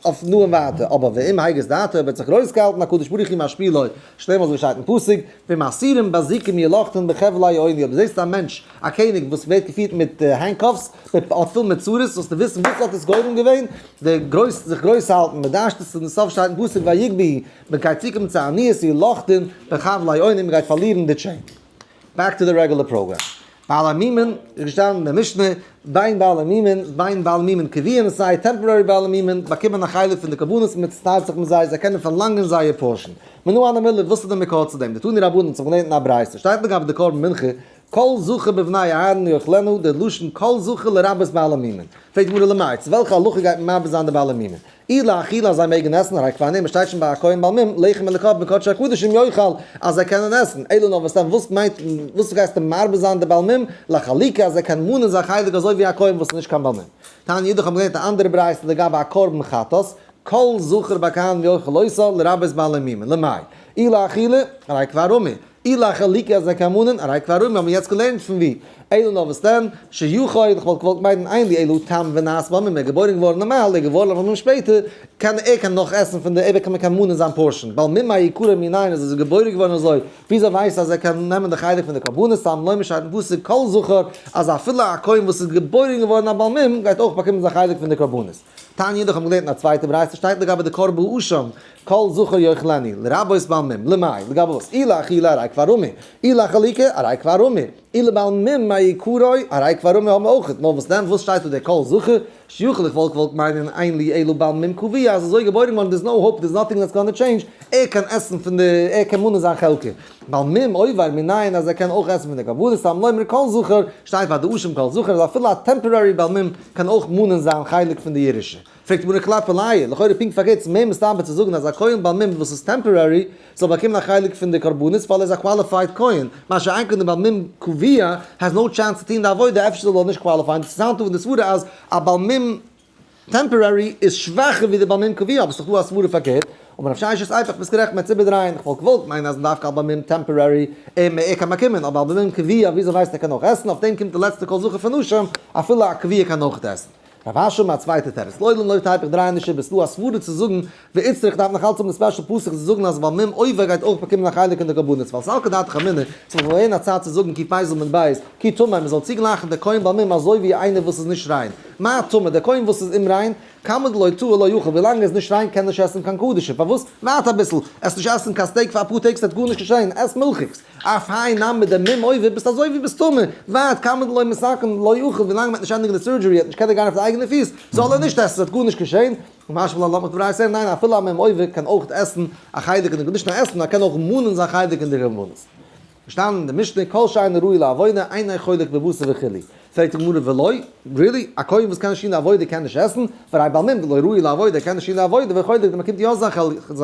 אויף נאר און ווייטער, אבער ואם הגיס דעתו, אויב ער האט זיך גרויס געהאלטן הקדוש ברוך הוא משפילו, שנאמר אזוי שטייט אין פסוק, ואם אסירים באזיקים ילכדון בחבלי עוני, אויב דו זעסט א מענטש, א קעניג וואס ווערט געפירט מיט handcuffs, האט פול מיט צרות, זאלסטו וויסן וואס האט עס גורם געווען, די גרויס, זיך גרויס האלטן, מען דארשט עס, און סוף שטייט אין פסוק ויגבהו, מען גייט צוקומען צו עניות ילכדון בחבלי עוני, מען גייט פארלירן די chain. Back to the regular program. בעלי מומין איז געשטאנען אין די משנה, בין בעלי מומין, בין בעלי מומין קבועים, סיי temporary בעלי מומין, באקומען א חלק פון די קרבנות, מען צעטיילט זיך מיט זיי, זיי קענען פארלאנגען זייער portion. מנא הני מילי, וואס איז די מקור צו דעם? דתנו רבנן האט זיך געלערנט אין א ברייתא, שטייט לגבי די קרבן מנחה, כל זכר בבני אהרן יאכלנו, די לשון כל זכר לרבות בעלי מומין. פרעגט די גמרא למאי, צו וועלכע הלכה גייט מען מרבה זיין די בעלי מומין? אי לאכילה אז זיי מעגן עסן, הרי כבר נאמר שטייט שוין ביי א כהן בעל מום, לחם אלוקיו בקדשי הקדשים יאכל, אז זיי קענען עסן, אלא נאר וואס דען, וואס מיינט, וואס גייסטו מרבה זיין די בעל מום, לחלוקה אז ער קען מאנען זיין חלק אזוי ווי א כהן וואס איז נישט קיין בעל מום. תניא אידך האבן געלערנט א אנדערע ברייתא לגבי א קרבן חטאת, כל זכר בכהנים יאכל אותה, לרבות בעלי מומין, למאי? אי לאכילה, הרי כבר אמור. אי לחלוקה אז זיי קען מאנען, הרי כבר אמור האבן מיר יעצט געלערנט פון ווי. אלא נאר וואס דען, שיכול, איך וואלט געוואלט מיינען אין לי אלא תם ונעשה בעל מום, ער איז געבוירן געווארן נארמאל, ער איז געווארן א בעל מום שפעטער, קען ער קען נאך עסן פון די, ער קען קען מאנען זיין portion. בעל מום מעיקרא מנין אז ער איז געבוירן געווארן אזוי, וויאזוי ווייסט אז ער קען נעמען די חלק פון די קרבנות, תלמוד לומר שטייט אין פסוק כל זכר, אז אפילו א כהן וואס איז געבוירן געווארן א בעל מום גייט אויך באקומען זיין חלק פון די קרבנות. תניא אידך האבן געלערנט אין א צווייטע ברייתא שטייט לגבי די קרבן אשם, כל זכר יאכלנו, לרבות בעל מום, למאי, לגבי וואס? אי לאכילה הרי כבר אמור, אי לחלוקה הרי כבר אמור, אי לבעל מום מעיקרא הרי כבר אמור האבן מיר אויך, נאר וואס דען, וואס שטייט דא דער כל זכר, שיכול איך וואלט געוואלט מיינען אין לי אלא בעל מום קבוע אז אזוי געבוירן געווארן there's no hope there's nothing that's gonna change, ער קען עסן פון די, ער קען מאנען זיין חלקה. בעל מום עובר מנין אז ער קען אויך עסן פון די קרבנות, תלמוד לומר כל זכר, שטייט ביי די אשם כל זכר אז אפילו א temporary בעל מום קען אויך מאנען זיין חלק פון די ירושה. פרעגט די גמרא כלפי ליה, לכאורה פונקט פארקערט, ס'איז מער מסתבר צו זאגן אז א כהן בעל מום וואס איז temporary זאל באקומען א חלק פון די קרבנות ווייל ער איז א qualified כהן, מה שאין כן די בעל מום קבוע has no chance צו טון די עבודה, אפשר זאל ער נישט qualify ען, ס'sound דא פון די סברה אז א בעל מום temporary איז שוואכער ווי די בעל מום קבוע, אבער ס'איז דאך דא א סברה פארקערט, אמר רב ששת איפוך ביסט גערעכט מ'וועט עס איבערדרייען, איך וואלט געוואלט מיינען אז מ'דארף קיין בעל מום temporary ער קען באקומען, אבער א בעל מום קבוע וויאזוי ווייסט ער קען אויך עסן, אויף דעם קומט די לעצטע כל זכר פון אשם, אפילו א קבוע קען אויך עסן. רב אשי אמר א צווייטע תירוץ, לעולם לא תיפוך דריי נישט איבער, ס'דא א סברה צו זאגן ואיצטריך דארף נאך אלץ האבן די special פסוק צו זאגן אז בעל מום עובר גייט אויך באקומען א חלק אין די קרבנות, ווייל סלקא דעתך אמינא, ס'וואלט געווען א צד צו זאגן כי פייזל מן בית, כי טמא, מ'זאל צוגלייכן די כהן בעל מום אזוי ווי איינער וואס איז נישט ריין. מה טמא, דער כהן וואס איז אומריין, כמה דלא טהור לא אכיל, ווילאנג ער איז נישט ריין קען ער נישט עסן קיין קדשים, פארוואס? ווארט אביסל, עס נישט עסן קיין steak פאר אפאר טעג ס'וועט גארנישט געשען, עס מילכיגס. אף האי נמי דמום עובר ביסט אזוי ווי ביסט טמא, ווארט כמה דלא מתקן לא אכיל, ווילאנג מ'וועט נישט ענדיגן די surgery ער וועט נישט קענען גיין אויף די אייגענע פיס, זאל ער נישט עסן, ס'וועט גארנישט געשען. משמע לן לאמיר דברי עשה, ניין אפילו א מום עובר קען אויך עסן א חלק אין די, נישט נאר עסן, נאר קען אויך מאנען זיין חלק אין די קרבנות. געשטאנען אין די משנה כל שאינו ראוי לעבודה אינו חולק בבשר וכו'. פרעגט די גמרא ולא, really? א כהן וואס קען נישט טון די עבודה קען נישט עסן? והרי בעל מום דלא ראוי לעבודה קען נישט טון די עבודה וחולק די באקומט יא זיין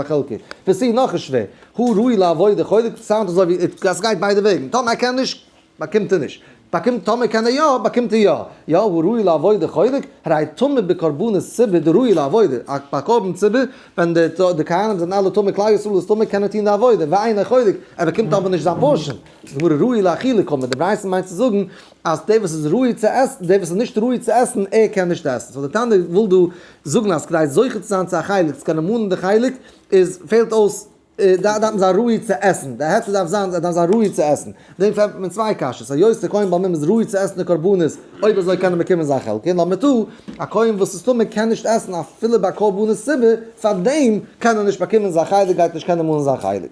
חלקה. ותו נאך איז שווער, הא ראוי לעבודה חולק sound אזוי ווי עס גייט ביידע וועגן, טאמער ער קען נישט באקומט ער נישט, באקומט טאמער קען ער יא באקומט ער יא, יא הא ראוי לעבודה חולק, הרי טמא בקרבנות ציבור דראוי לעבודה, א ביי קרבן ציבור ווען די די כהנים זענען אלע טמא כלל ישראל איז טמא קען ער טון די עבודה, ואינו חולק, ער באקומט אבער נישט זיין portion. זאגט די גמרא ראוי לאכילה קאמר, די ברייתא מיינט צו זאגן אז דער וואס איז ראוי צו עסן, דער וואס איז נישט ראוי צו עסן ער קען נישט עסן, so די תנא וויל דא זאגן אז כדי זוכה צו זיין צו א חלק, צו קענען מאנען די חלק, איז פעלט אויס דארף מען זיין ראוי צו עסן, די היתר דארף זיין ער דארף זיין ראוי צו עסן, דעם פרעגט מען צוויי קשיות, היות דער כהן בעל מום איז ראוי צו עסן די קרבנות, אויב אזוי קען ער באקומען זיין חלקה, און לאמיר טא, א כהן וואס איז טמא קען נישט עסן אפילו ביי קרבנות ציבור, פארדעם קען ער נישט באקומען זיין חלק גייט נישט קענען מאנען זיין חלק.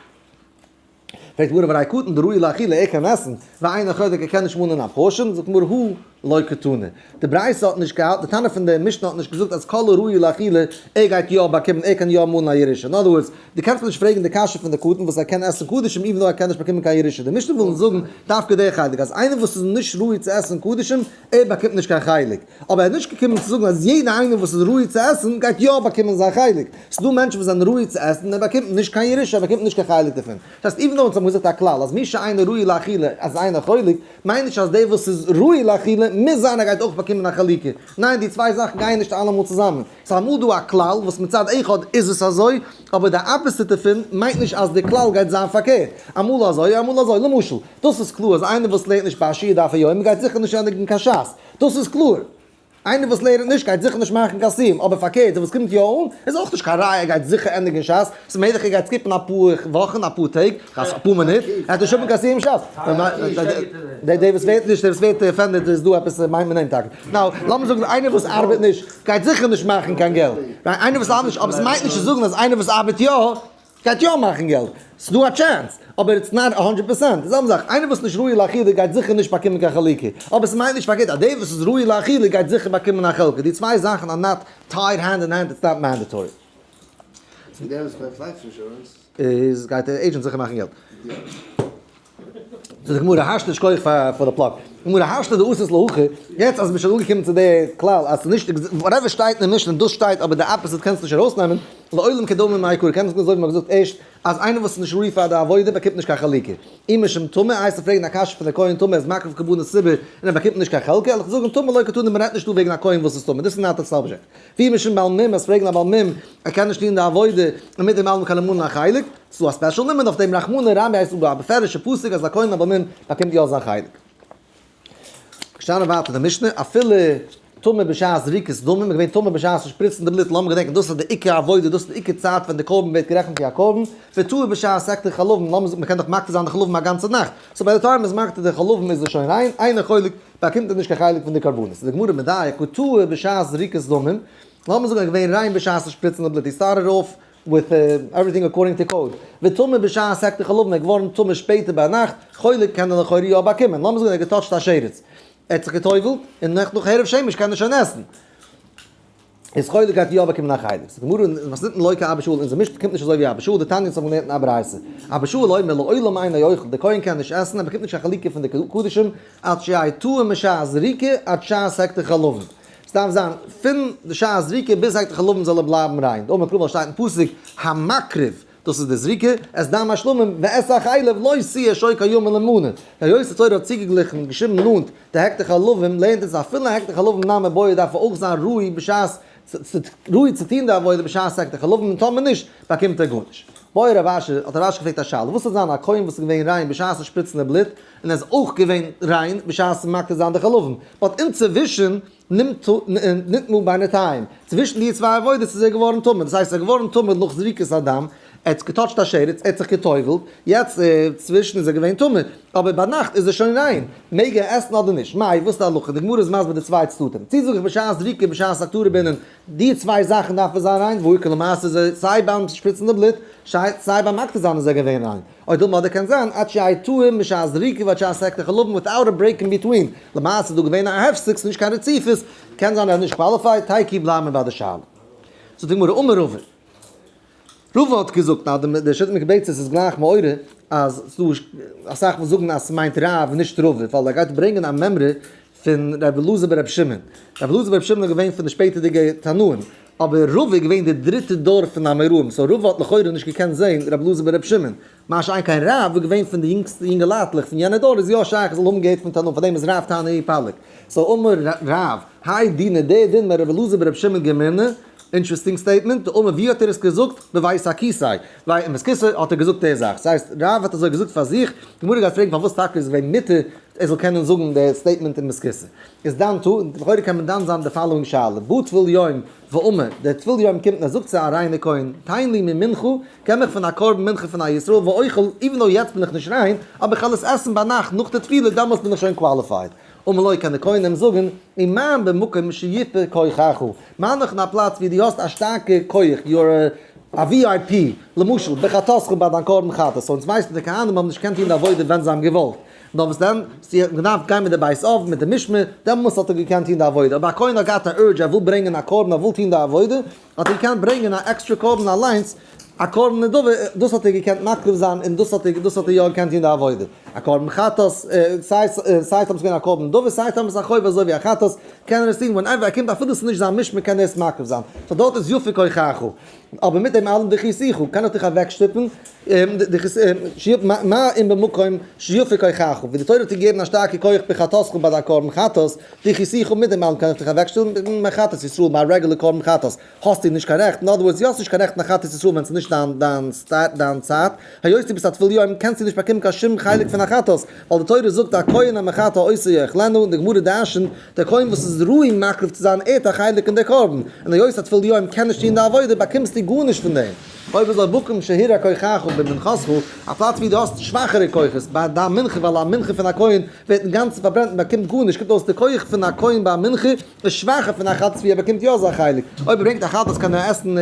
פרעגט די גמרא והרי קטן דראוי לאכילה ער קען עסן, ואינו חולק ער קען נישט מאנען א portion, זאגט די גמרא הא לא קתני. די ברייתא האט נישט געהאלטן, די תנא פון די משנה האט נישט געזאגט אז כל הראוי לאכילה, ער גייט יא באקומען, ער קען יא מאנען א ירושה. אין other words, דו קענסט מיר נישט פרעגן די קשיא פון די קטן וואס ער קען עסן קדשים even though ער קען נישט באקומען קיין ירושה. די משנה וויל אונז זאגן דווקא די חלק, אז איינער וואס איז נישט ראוי צו עסן קדשים, ער באקומט נישט קיין חלק. אבער ער איז נישט געקומען צו זאגן אז יעדער איינער וואס איז ראוי צו עסן גייט יא באקומען זיין חלק. ס'איז דא מענטשן וואס זענען ראוי צו עסן און ער באקומט נישט קיין ירושה, ער באקומט נישט קיין חלק דערפון. דאס הייסט even though אונז האבן געזאגט א כלל אז מי שאינו ראוי לאכילה אז אינו חולק, מיינט נישט אז דער וואס איז ראוי לאכילה מוז זיין ער גייט אויך באקומען א חלוקה. ניין די צוויי זאכן גייען נישט אלעמאל צוזאמען. ס'איז אמאל דא א כלל וואס מצד אחד איז עס אזוי, אבער די opposite דערפון מיינט נישט אז די כלל גייט זיין פארקערט. אמאל אזוי אמאל אזוי. למשל, דאס איז קלאר אז איינער וואס לערנט נישט ביי א שיעור דף היומי גייט זיכער נישט ענדיגן קיין שס. דאס איז קלאר. איינער וואס לערנט נישט גייט זיכער נישט מאכן קיין סיום, אבער פארקערט דער וואס קומט יא אן איז אויך נישט קיין ראיה ער גייט זיכער ענדיגן שס, ס'איז מעגליך ער גייט skip ן אפאר וואכן אפאר טעג, אפאר מינוט, ער וועט נישט האבן קיין סיום שס. דער וואס ווערט נישט, דער וואס ווערט offended איז דא עפעס מיינט מען אים טאקע. now לאמיר זאגן איינער וואס ארבעט נישט גייט זיכער נישט מאכן קיין געלט, איינער וואס ארבעט נישט, אבער ס'מיינט נישט צו זאגן אז איינער וואס ארבעט יא גייט יא מאכן געלט, ס'דא א chance. אבער it's not 100%. די זעלבע זאך, איינער וואס איז נישט ראוי לאכילה גייט זיכער נישט באקומען קיין חלוקה. אבער ס'מיינט נישט פארקערט אז דער וואס איז ראוי לאכילה גייט זיכער באקומען א חלקה. די צוויי זאכן are not tied hand in hand, it's not mandatory. און דער וואס קויפט life insurance? איז גייט דער agent זיכער מאכן געלט. זאגט די גמרא השתא שכוח פאר די plug. די גמרא השתא דאתית להכי, יעצט אז מ'איז שוין אנגעקומען צו די כלל אז ס'איז נישט whatever שטייט אין די משנה דאס שטייט אבער די opposite קענסטו נישט ארויסנעמען, לעולם כדאמר מעיקרא קענסט נישט אזוי ווי מ'האט געזאגט ערשט אז איינער וואס איז נישט ראוי פאר די עבודה באקומט נישט קיין חלוקה. אי משום טמא, הייסט צו פרעגן א קשיא פון די כהן טמא איז מקריב קרבנות ציבור און ער באקומט נישט קיין חלקה, וועל איך זאגן טמא לא קתני מ'רעדט נישט דא וועגן א כהן וואס איז טמא, דאס איז not א subject. ואי משום בעל מום, אז פרעגן א בעל מום, ער קען נישט טון די עבודה, און מיט דעם אלעם קען ער מאנען א חלק, ס'איז דא א special לימוד אויף דעם רחמנא רמי הייסט דא א בפירוש'ע פסוק אז א כהן א בעל מום באקומט יא זיין חלק. געשטאנען ווייטער די משנה, אפילו טמא בשעת זריקת דמים, איז געווען טמא בשעת שפריצן די בלוט, לאמיר געדענקען דאס איז די עיקר עבודה, דאס איז די עיקר צייט ווען די קרבן ווערט גערעכנט ווי א קרבן, וטהור בשעת הקטר חלבים, לאמיר זאגן מ'קען דאך מקטיר זיין די חלבים א גאנצע נאכט, so ביי די time מ'איז מקטיר די חלבים איז עס שוין ריין, אינו חולק, באקומט ער נישט קיין חלק פון די קרבנות. איז די גמרא מדייק, הא טהור בשעת זריקת דמים, לאמיר זאגן ער איז געווען ריין בשעת שפריצן די בלוט, he started off with everything according to code, וטמא בשעת הקטר חלבים, ער איז געווארן טמא שפעטער ביינאכט, חולק קען ער לכאורה יא באקומען, לאמיר זאגן ער האט געטאטשט א שרץ, ער האט זיך גע'טובל'ט, און נאך נאך הערב שמש קען ער שוין עסן. איז חולק גייט יא באקומען א חלק. זאגט די גמרא, מתניתין לא כאבא שאול, אונזער משנה קומט נישט אזוי ווי אבא שאול, דתניא אונז האבן געלערנט אין א ברייתא. אבא שאול אומר לעולם אינו אוכל, דער כהן קען נישט עסן, ער באקומט נישט קיין חלוקה פון די קדשים, עד שיהא טהור משעת זריקה עד שעת הקטר חלבים. עס דארף זיין פון די שעת זריקה ביז הקטר חלבים זאל ער בלייבן ריין. דאמר קרא ווייל שטייט אין פסוק המקריב, דאס איז די זריקה, את דם השלמים ואת החלב לא תהיה שוק הימים למנה. היות די תורה האט צוגעגליכן און געשריבן נאנט די הקטר חלבים, לערנט אונז אפילו הקטר חלבים נמי בעי דארף ער אויך זיין ראוי בשעת ראוי צו טון די עבודה בשעת הקטר חלבים און טאמער נישט באקומט ער גארנישט. בעי רב אשי, האט רב אשי געפרעגט א שאלה, וואס וועט זיין א כהן וואס איז געווען ריין בשעת שפריצן די בלוט, און ער איז אויך געווען ריין בשעת מקטיר זיין די חלבים, but אינצווישן נטמא בינתיים, צווישן די צוויי עבודות איז ער געווארן טמא, דאס הייסט ער איז געווארן טמא נאך זריקת הדם, ער האט געטאטשט א שרץ, ער האט זיך גע'טובל'ט, יעצט צווישן איז ער געווען טמא, אבער ביינאכט איז ער שוין ריין, מעג ער עסן אדער נישט? מאי, וואס איז די הלכה? די גמרא איז מסביר די צוויי צדדים, צי זאג איך בשעת זריקה און בשעת הקטרה בעינן, די צוויי זאכן דארף ער זיין ריין, והא איכא למעשה איז ער סיי ביים שפריצן די בלוט, סיי ביים מקטיר זיין איז ער געווען ריין. או דילמא אדער קען זיין עד שיהא טהור משעת זריקה ועד שעת הקטר חלבים without a break in between, למעשה איז דא געווען א הפסק ס'איז נישט קיין רציפות, קען זיין ער איז נישט qualified, תיקו בלייבן מיר ביי די שאלה. זאגט די גמרא אמר רבא. רבא האט געזאגט אז די שיטה מקובצת איז גלייך מעורר אז ס'דא אסאך וואס זאגן אז ס'מיינט רב און נישט רבא ווייל ער גייט ברענגען א מימרא פון רבי אלעזר ברבי שמעון. רבי אלעזר ברבי שמעון איז געווען פון די שפעטערדיגע תנאים, אבער רבא איז געווען די דריטע דור פון אמוראים, so רבא האט לכאורה נישט געקענט זען רבי אלעזר ברבי שמעון, מה שאין כן רב איז געווען פון די יונגסטע יונגעלייטלעך פון יענע דור איז יא שייך ער זאל האבן געהערט פון תנאים, פארדעם איז רב תנא פליג. so אמר רב, האי דינא דער דין מרבי אלעזר ברבי שמעון גמירנא, interesting statement, דאמר ווי האט ער עס געזאגט? בבית הכסא, ווייל אין בית כסא האט ער געזאגט די זאך, ס'הייסט רב האט אזוי געזאגט פאר זיך, די גמרא גייט פרעגן פארוואס טאקע איז געווען מותר ער זאל קענען זאגן די statement אין בית כסא, איז דן תו, לכאורה קען מען דן זיין די following שאלה, בא טבול יום ואמר, דער טבול יום קומט און ער זאגט צו א ריינע כהן, תן לי ממנחה, געב מיך פון א קרבן מנחה פון א ישראל ואוכל, even though יעצט בין איך נישט ריין, אבער איך וועל עס עסן ביינאכט נאך די טבילה, דעמאלס בין איך שוין qualified. אמר לו קען דער כהן אים זאגן, ומה במקום שיפה כוחך, מיין איך אין א פלאץ ווי דו האסט א שטארקע כח, you are א VIP, למשל בחטאתך ביי דיין קרבן חטאת, so אונז ווייסן די כהנים האבן נישט געקענט טון די עבודה ווען זיי האבן געוואלט, נאר וואס דען, זי האט געדארפט גיין מיט די בית אב, מיט די משמר, דעמאלס האט ער געקענט טון די עבודה, אבער א כהן האט געהאט א urge ער וויל ברענגען א קרבן ער וויל טון די עבודה, האט ער געקענט ברענגען א עקסטרע קרבן אליינס, א קרבן נדבה, דאס האט ער געקענט מקריב זיין און דאס האט ער דאס האט ער יא געקענט טון די עבודה. א קרבן חטאת, סיי סיי טאמער ס'איז געווען א קרבן נדבה סיי טאמער ס'איז א חובה אזוי ווי א חטאת, קען ער עס טון whenever ער קומט אפילו ס'איז נישט זיין משמר קען ער עס מקריב זיין. so דארט איז יפה כוחך. אבער מיט דעם אלעם דחיתיך, קען איך דיך אוועקשטופן, מה אם במקום שיפה כוחך, ווי די תורה האט דיר געגעבן א שטארקע כח בחטאתך ביי דיין קרבן חטאת, דחיתיך מיט דעם אלעם קען איך דיך אוועקשטעלן מיט חטאת ישראל ביי א רעגולער קרבן חטאת האסטו נישט קיין רעכט, אין other words דו האסט נישט קיין רעכט אין א חטאת ישראל ווען ס'איז נישט דיין דיין צייט, היות דו ביסט א טבול יום קענסטו נישט באקומען קיין שום חלק פון א חטאת, ווייל די תורה זאגט הכהן המחטא אותו יאכלנו און די גמרא דרש'נט דער כהן וואס איז ראוי מקריב צו זיין ער האט א חלק אין דער קרבן, און היות א טבול יום קען נישט טון די עבודה באקומסטו גארנישט פון דעם. אויב אזוי במקום שהורע כוחך במנחתך, א פלאץ ווי דו האסט שוואכערע כוחות, ביי דיין מנחה ווייל א מנחה פון א כהן ווערט אינגאנצן פארברענט און באקומט גארנישט, קומט אויס די כח פון א כהן ביי א מנחה איז שוואכער פון א חטאת ווי ער באקומט יא זיין חלק, אויב ער ברענגט א חטאת קען ער עסן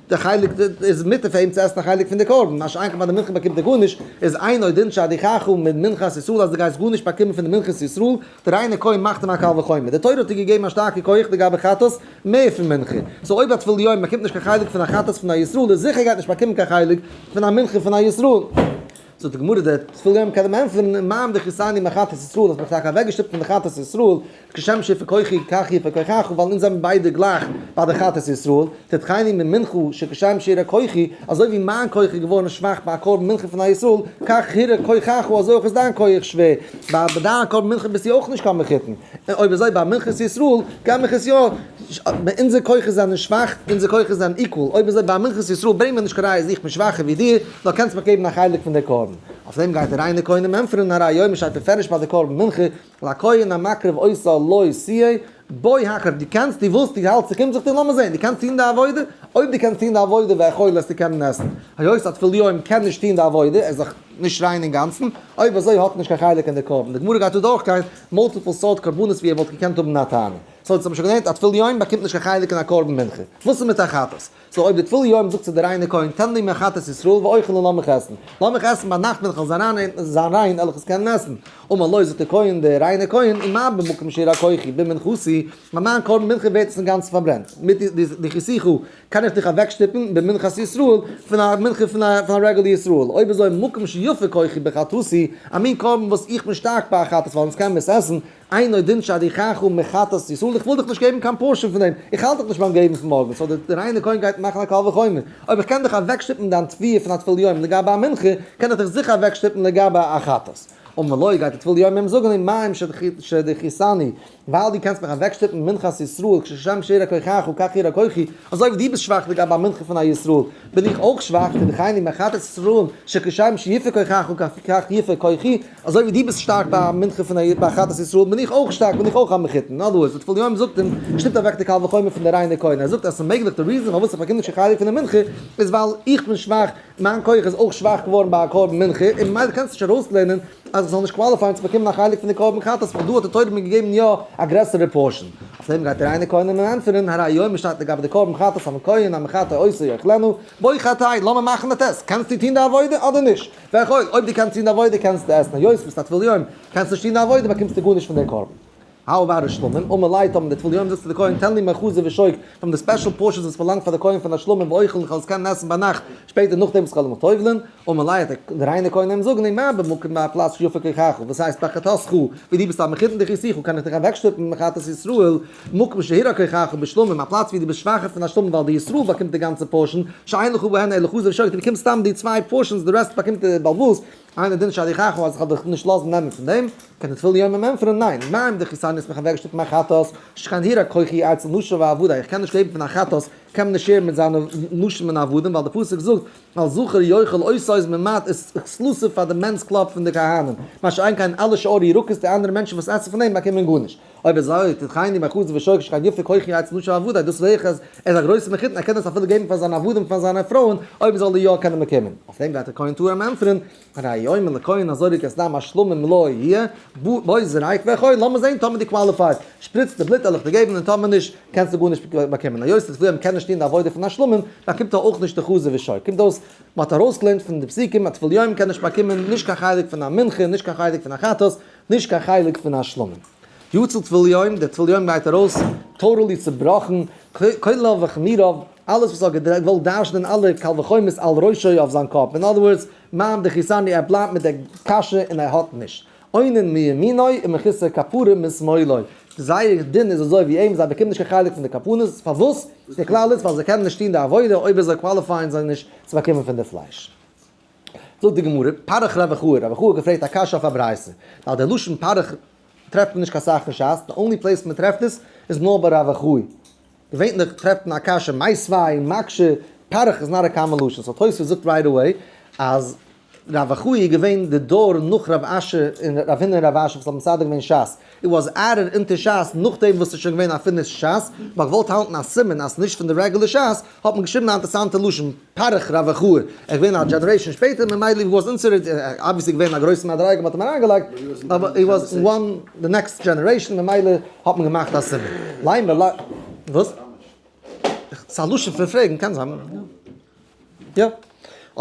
די חלק, איז מותר פאר אים צו עסן א חלק פון די קרבן, מה שאין כן ביי די מנחה באקומט ער גארנישט, איז אינו דין שאדיחך ממנחת ישראל אז דו גייסט גארנישט באקומען פון די מנחת ישראל, די ריינע כהן מאכט אים א קל וחומר, די תורה האט דיר געגעבן א שטארקע כח לגבי חטאת מער פון מנחה, so אויב א טבול יום באקומט נישט קיין חלק פון א חטאת פון א ישראל איז זיכער גייט נישט באקומען קיין חלק פון א מנחה פון א ישראל. זאגט די גמרא די טבול יום קען אים ענטפערן, מה אם דחיתני מחטאת ישראל, האסט מיך טאקע אוועקגעשטופט פון די חטאת ישראל, כשם שיפה כוחי כך יפה כוחך, ווייל אונז זענען ביידע גלייך ביי די חטאת ישראל, תדחני ממנחה שכשם שהורע כוחי, אזוי ווי מיין כח איז געווארן שוואך ביי א קרבן מנחה פון א ישראל, כך הורע כוחך, אזוי אויך איז דיין כח שווער, ביי דיין קרבן מנחה ביסטו אויך נישט קיין מחותן, און אויב אזוי ביי מנחת ישראל, קען מיך עס יא, אונזער כוחות זענען שוואך, אונזער כוחות זענען equal, אויב אזוי ביי מנחת ישראל ברענג מיר נישט קיין ראיה אז איך בין שוואכער ווי דיר, נאר קענסט מיך געבן א חלק פון דער קרבן. אויף דעם גייט דער ריינער כהן אים ענטפערן, הרי הוא אומר שטייט בפירוש ביי די קרבן מנחה, לכהן המקריב אותה לו תהיה, בוא הקרב, דו קענסט, דו ווילסט, דו האלטסט, ס'קומט זיך דיר, לאמיר זען, דו קענסט טון די עבודה? אויב דו קענסט טון די עבודה ואכול וועסטו קענען עסן. היות א טבול יום קען נישט טון די עבודה, ער איז דאך נישט ריין אינגאנצן, אויב אזוי האט ער נישט קיין חלק אין די קרבן. די גמרא גייט דא דורכגיין multiple סארט קרבנות ווי ער וואלט געקענט האבן א טענה. so אונז האבן שוין געלערנט א טבול יום באקומט נישט קיין חלק אין א קרבן מנחה. וואס איז מיט א חטאת? so אויב די טבול יום זאגט צו די ריינע כהן תן לי מחטאת ישראל ואוכל און לאמיך עסן. לאמיך עסן ביינאכט ווען איך וועל זיין ריין וועל איך עס קענען עסן. אמר לו זאגט דער כהן דער ריינער כהן ומה במקום שהורע כוחי במנחתי, ביי מיין קרבן מנחה ווערט עס אינגאנצן פארברענט, מיט דחיתיך קען איך דיך אוועקשטופן במנחת ישראל פון א מנחה פון א רעגולער ישראל, אויב אזוי מקום שיפה כוחי בחטאתי, א מין קרבן וואס איך בין שטארק ביי א חטאת ווייל אונז קען מען עס עסן, אינו דין שאדיחך מחטאת ישראל, איך וויל דיך נישט געבן קיין portion פון דעם, איך האלט דיך נישט ביים געבן פון מארגן, so דער ריינער כהן גייט מאכן א קל וחומר, אויב איך קען דיך אוועקשטופן דיין תביעה פון א טבול יום לגבי א מנחה, קען איך דיך זיכער אוועקשטופן לגבי א חטאת. אמר לו, גייט דער טבול יום אים זאגן, ומה אם שדחיתני, ווייל דו קענסט מיך אוועקשטופן מנחת ישראל, כשם שהורע כוחך כך הורע כוחי, אזוי ווי דו ביסט שוואך לגבי א מנחה פון א ישראל, בין איך אויך שוואך, תדחני מחטאת ישראל, שכשם שיפה כוחך כך יפה כוחי, אזוי ווי דו ביסט שטארק ביי א מנחה פון א ביי חטאת ישראל, בין איך אויך שטארק, בין איך אויך א מחותן. אין other words, די טבול יום זאגט אים, שטופט אוועק די קל וחומר פון די ריינע כהן. ער זאגט אז ס'איז מעגליך די reason פארוואס איך באקום נישט קיין חלק פון די מנחה, איז ווייל איך בין שוואך, מיין כח איז אויך שוואך געווארן ביי א קרבן מנחה, און ממילא קענסטו נישט ארויסלערנען אז איך זאל נישט qualify ען צו באקומען א חלק פון די קרבן חטאת, ווייל דא האט די תורה מיר געגעבן יא א גרעסערע portion. אויף דעם גייט דער ריינער כהן אים ענטפערן, הרי הוא אומר שטייט לגבי די קרבן חטאת המכהן המחטא אותו יאכלנו, בוא חטא, לאמיר מאכן א test, קענסטו טון די עבודה אדער נישט? ואכול, אויב דו קענסט טון די עבודה קענסטו עסן, היות ביסט א טבול יום, קענסט נישט טון די עבודה באקומסטו גארנישט פון דער קרבן. How about א שלמים? אמר ליה טאמער די טבול יום זאגט צו די כהן תן לי מחזה ושוק פון די special portions וואס באלאנגט פאר די כהן פון א שלמים ואוכל איך זאל עס קענען עסן ביינאכט שפעטער נאכדעם וואס כ'וועל מיך טובל'ן, אמר ליה האט דער ריינער כהן אים זאגן ומה במקום ביי א פלאץ שיפה כוחך וואס הייסט בחטאתך ווי דו ביסט א מחותן דחיתיך קען איך דיך אוועקשטופן מחטאת ישראל מקום שהורע כוחך בשלמים א פלאץ ווי דו ביסט שוואכער פון א שלמים ווייל די ישראל באקומט די גאנצע portion שאין לך בהן אלא חזה ושוק דו באקומסט סתם די צוויי portions די rest באקומט די בעל הבית אינו דין שאדיחך אז איך וועל דיך נישט לאזן נעמען פון דעם, קען די טבול יום אים ענטפערן, ניין, מה אם דחיתני האסט מיך אוועקגעשטופט מיין חטאת, שכן הורע כוחי אצל נשיו ועבדיו, איך קען נישט לעבן פון א חטאת, קען מען נישט share ן מיט זיינע נשים און עבדים, ווייל די פסוק זאגט, על זכר יאכל אותו איז ממעט איז exclusive פאר די men's club פון די כהנים, מה שאין כן אלע שאר ירקות די אנדערע מענטשן וואס עסן פון דעם באקומען גארנישט. אויב אזוי, תדחני מחזה ושוק שכן יפה כוחי אצל נשיו ועבדיו, דאס זעה איך אז ער איז א גרויסער מחותן, ער קען דאס אפילו געבן פאר זיינע עבדים פאר זיינע פרויען, אויב זאל ער יא קענען באקומען. אויף דעם גייט דער כהן טהור אים ענטפערן, הרי הוא אומר לכהן הזורק את דם השלמים לו יהיה, בוא זרק ואכול, לאמיר זען טאמער דו qualify סט, שפריץ די בלוט וועל איך דיר געבן און טאמער נישט, קענסטו גארנישט באקומען. היות די טבולים קענען נישט טון די עבודה פון א שלמים, באקומט ער אויך נישט די חזה ושוק. קומט אויס, מען האט ארויסגעלערנט פון די פסוקים אז טבול יום קען נישט באקומען נישט קיין חלק פון א מנחה, נישט קיין חלק פון א חטאת, נישט קיין חלק פון א שלמים. יצא טבול יום, דער טבול יום גייט ארויס totally צובראכן, קולו וחמיריו, אלעס וואס ער האט געוואלט דרש'נען אלע קל וחומר'ס על ראשו אויף זיין קאפ, אין other words, מה אם דחיתני ער בלייבט מיט די קשיא און ער האט נישט. אונן מימינו ומכוסה כפרה משמאלו. זייער דין איז אזוי ווי אים, זיי באקומען נישט קיין חלק פון די כפרות, פארוואס? די כלל איז ווייל זיי קענען נישט טון די עבודה, אויב אזוי qualify ען זיי נישט צו באקומען פון די פלייש. זאגט די גמרא, פריך רב אחאי, רב אחאי האט געפרעגט א קשיא אויף א ברייתא, ווייל דער לשון פריך טרעפט מען נישט קיין סאך אין שס, די only place מען טרעפט עס איז נאר ביי רב אחאי, געווענליך טרעפט מען א קשיא מיתיבי, מקשה, פריך איז not a common לשון, so תוספות זאגט right away אז רב אחאי איז געווען די דור נאך רב אשי און רב הונא און רב אשי וואס האבן מסדר געווען שס, it was added אונטער שס נאכדעם וואס ס'איז שוין געווען א finished שס, מ'האט געוואלט האלטן א סימן אז ס'איז נישט פון די regular שס, האט מען געשריבן א אינטערסאנטע לשון פריך רב אחאי, ער איז געווען א generation שפעטער ממילא he was inserted, obviously געווען א גרויסע מדריגה מ'האט אים אריינגעלייגט, אבער he was one the next generation ממילא האט מען געמאכט א סימן. לימא ל. וואס? ס'איז א לשון פון פרעגן, קען זיין. יא.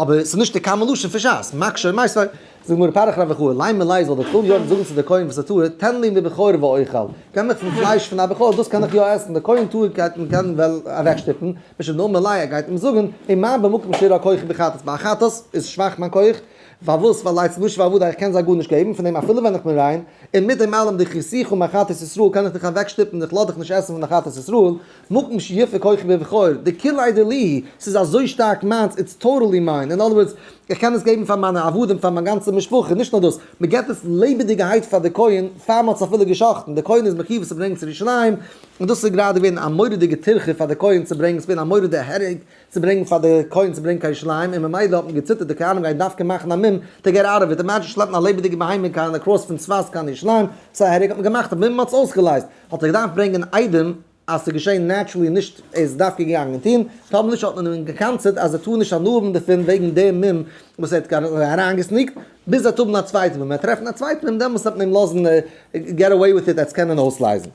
אבער ס'איז נישט די common לשון פון שס. מקשה און מיתיבי. זאגט גמרא פריך רב אחאי, לימא ליה זאל דער טבול יום זאגן צו די כהן וואס ער טהור, תן לי מבכור ואוכל. געב מיך פון פלייש פון א בכור, דאס קען איך יא עסן. די כהן טהור גייט מען קענען וועל אוועקשטופן. משום דאמר ליה, ער גייט אים זאגן, ומה במקום שאירע כוחי בחטאת. ביי א חטאת איז שוואך מיין כח. פארוואס? ווייל אצל נשים ועבדי איך קען זיי גארנישט געבן פון דעם אפילו ווען איך בין ריין, און מיט דעם אלעם דחיתיך מחטאת ישראל קען איך דיך אוועקשטופן איך לאז דיך נישט עסן פון די חטאת ישראל, מקום שיפה כוחי בבכור, דכוליה דילי, ס'איז אזוי שטארק מיינס, it's totally mine, in other words, איך קען עס געבן פאר מיינע עבדים פאר מיין גאנצע משפחה, נישט נאר דאס, מ'געבט עס לעבעדיגערהייט פאר די כהן פאר מ'האט עס אפילו גע'שחט'ן, די כהן איז מחיוב עס צו ברענגען צו ירושלים, און דאס איז גראדע געווען א מורא'דיגע טירחה פאר די כהן צו ברענגען, ס'איז געווען א מורא'דיגע הרג צו ברענגען פאר די כהן צו ברענגען קיין ירושלים, און ממילא האט מען געציטערט די כהנים גייען דווקא מאכן א מום to get out of it, imagine שלעפן א לעבעדיגע בהמה קיין across פון צפת קיין ירושלים, ס'איז א הרג האט מען געמאכט א מום מ'האט עס אויסגעלייזט, האט ער געדארפט ברענגען עדים אז ס'איז געשען naturally נישט ער איז דווקא געגאנגען טון, טאמער נישט האט מען אים גע'קנס'עט אז ער טאר נישט הנאה האבן דערפון וועגן דעם מום וואס ער האט אריינגע sneaked, ביז ער וועט האבן א צווייטע מום, ער וועט טרעפן א צווייטע מום דעמאלטס וועט מען אים לאזן get away with it ער וועט עס קענען אויסלייזן.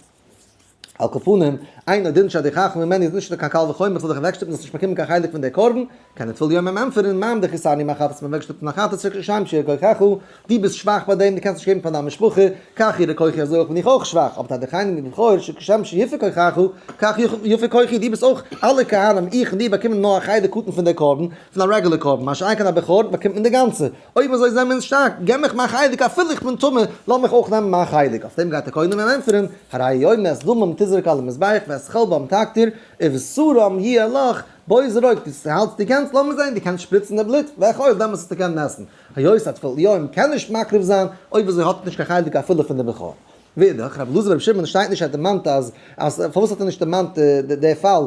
על כל פנים, אינו דין שאדיחך ממני איז נישט קיין קל וחומר איך זאל דיך אוועקשטופן זאלסט נישט באקומען קיין חלק פון דער קרבן, קען דער טבול יום אים ענטפערן, מאן דכיסני מחטאת מען אוועקשטופן א חטאת כשם שיראה כוחך, דו ביסט שוואך ביי דעם, דו קענסט נישט געבן פאר דיין משפחה, כך יראה כוחי אזוי אויך בין איך אויך שוואך, אבער תדיחני מבכור שכשם שיפה כוחך, כך יפה כוחי, דו ביסט אויך, אלע כהנים, איך און דו באקומען נאר א חלק קטן פון דער קרבן, פון א regular קרבן, מה שאין כן א בכור באקומט מען די גאנצע. אויב אזוי זענען מיר שטארק, געב מיך מיין חלק אפילו איך בין טמא, לאז מיך אויך נעמען מיין חלק. אויף דעם גייט דער כהן אים ענטפערן, הרי הוא אומר את דמם תזרוק על המזבח ואת חלבם תקטיר, ובשרם יהיה לך, בו זרוק, דו האלטסט דו קענסט, לאמיר זען, דו קענסט שפריצן די בלוט, ואכול, דעמאלס וועסטו קענען עסן. היות א טבול יום קען נישט מקריב זיין, אויב אזוי האט ער נישט קיין חלק אפילו פון די בכור. ואידך, רבי אלעזר ברבי שמעון שטייט נישט ער האט דערמאנט אז, אז פארוואס האט ער נישט דערמאנט די פאל,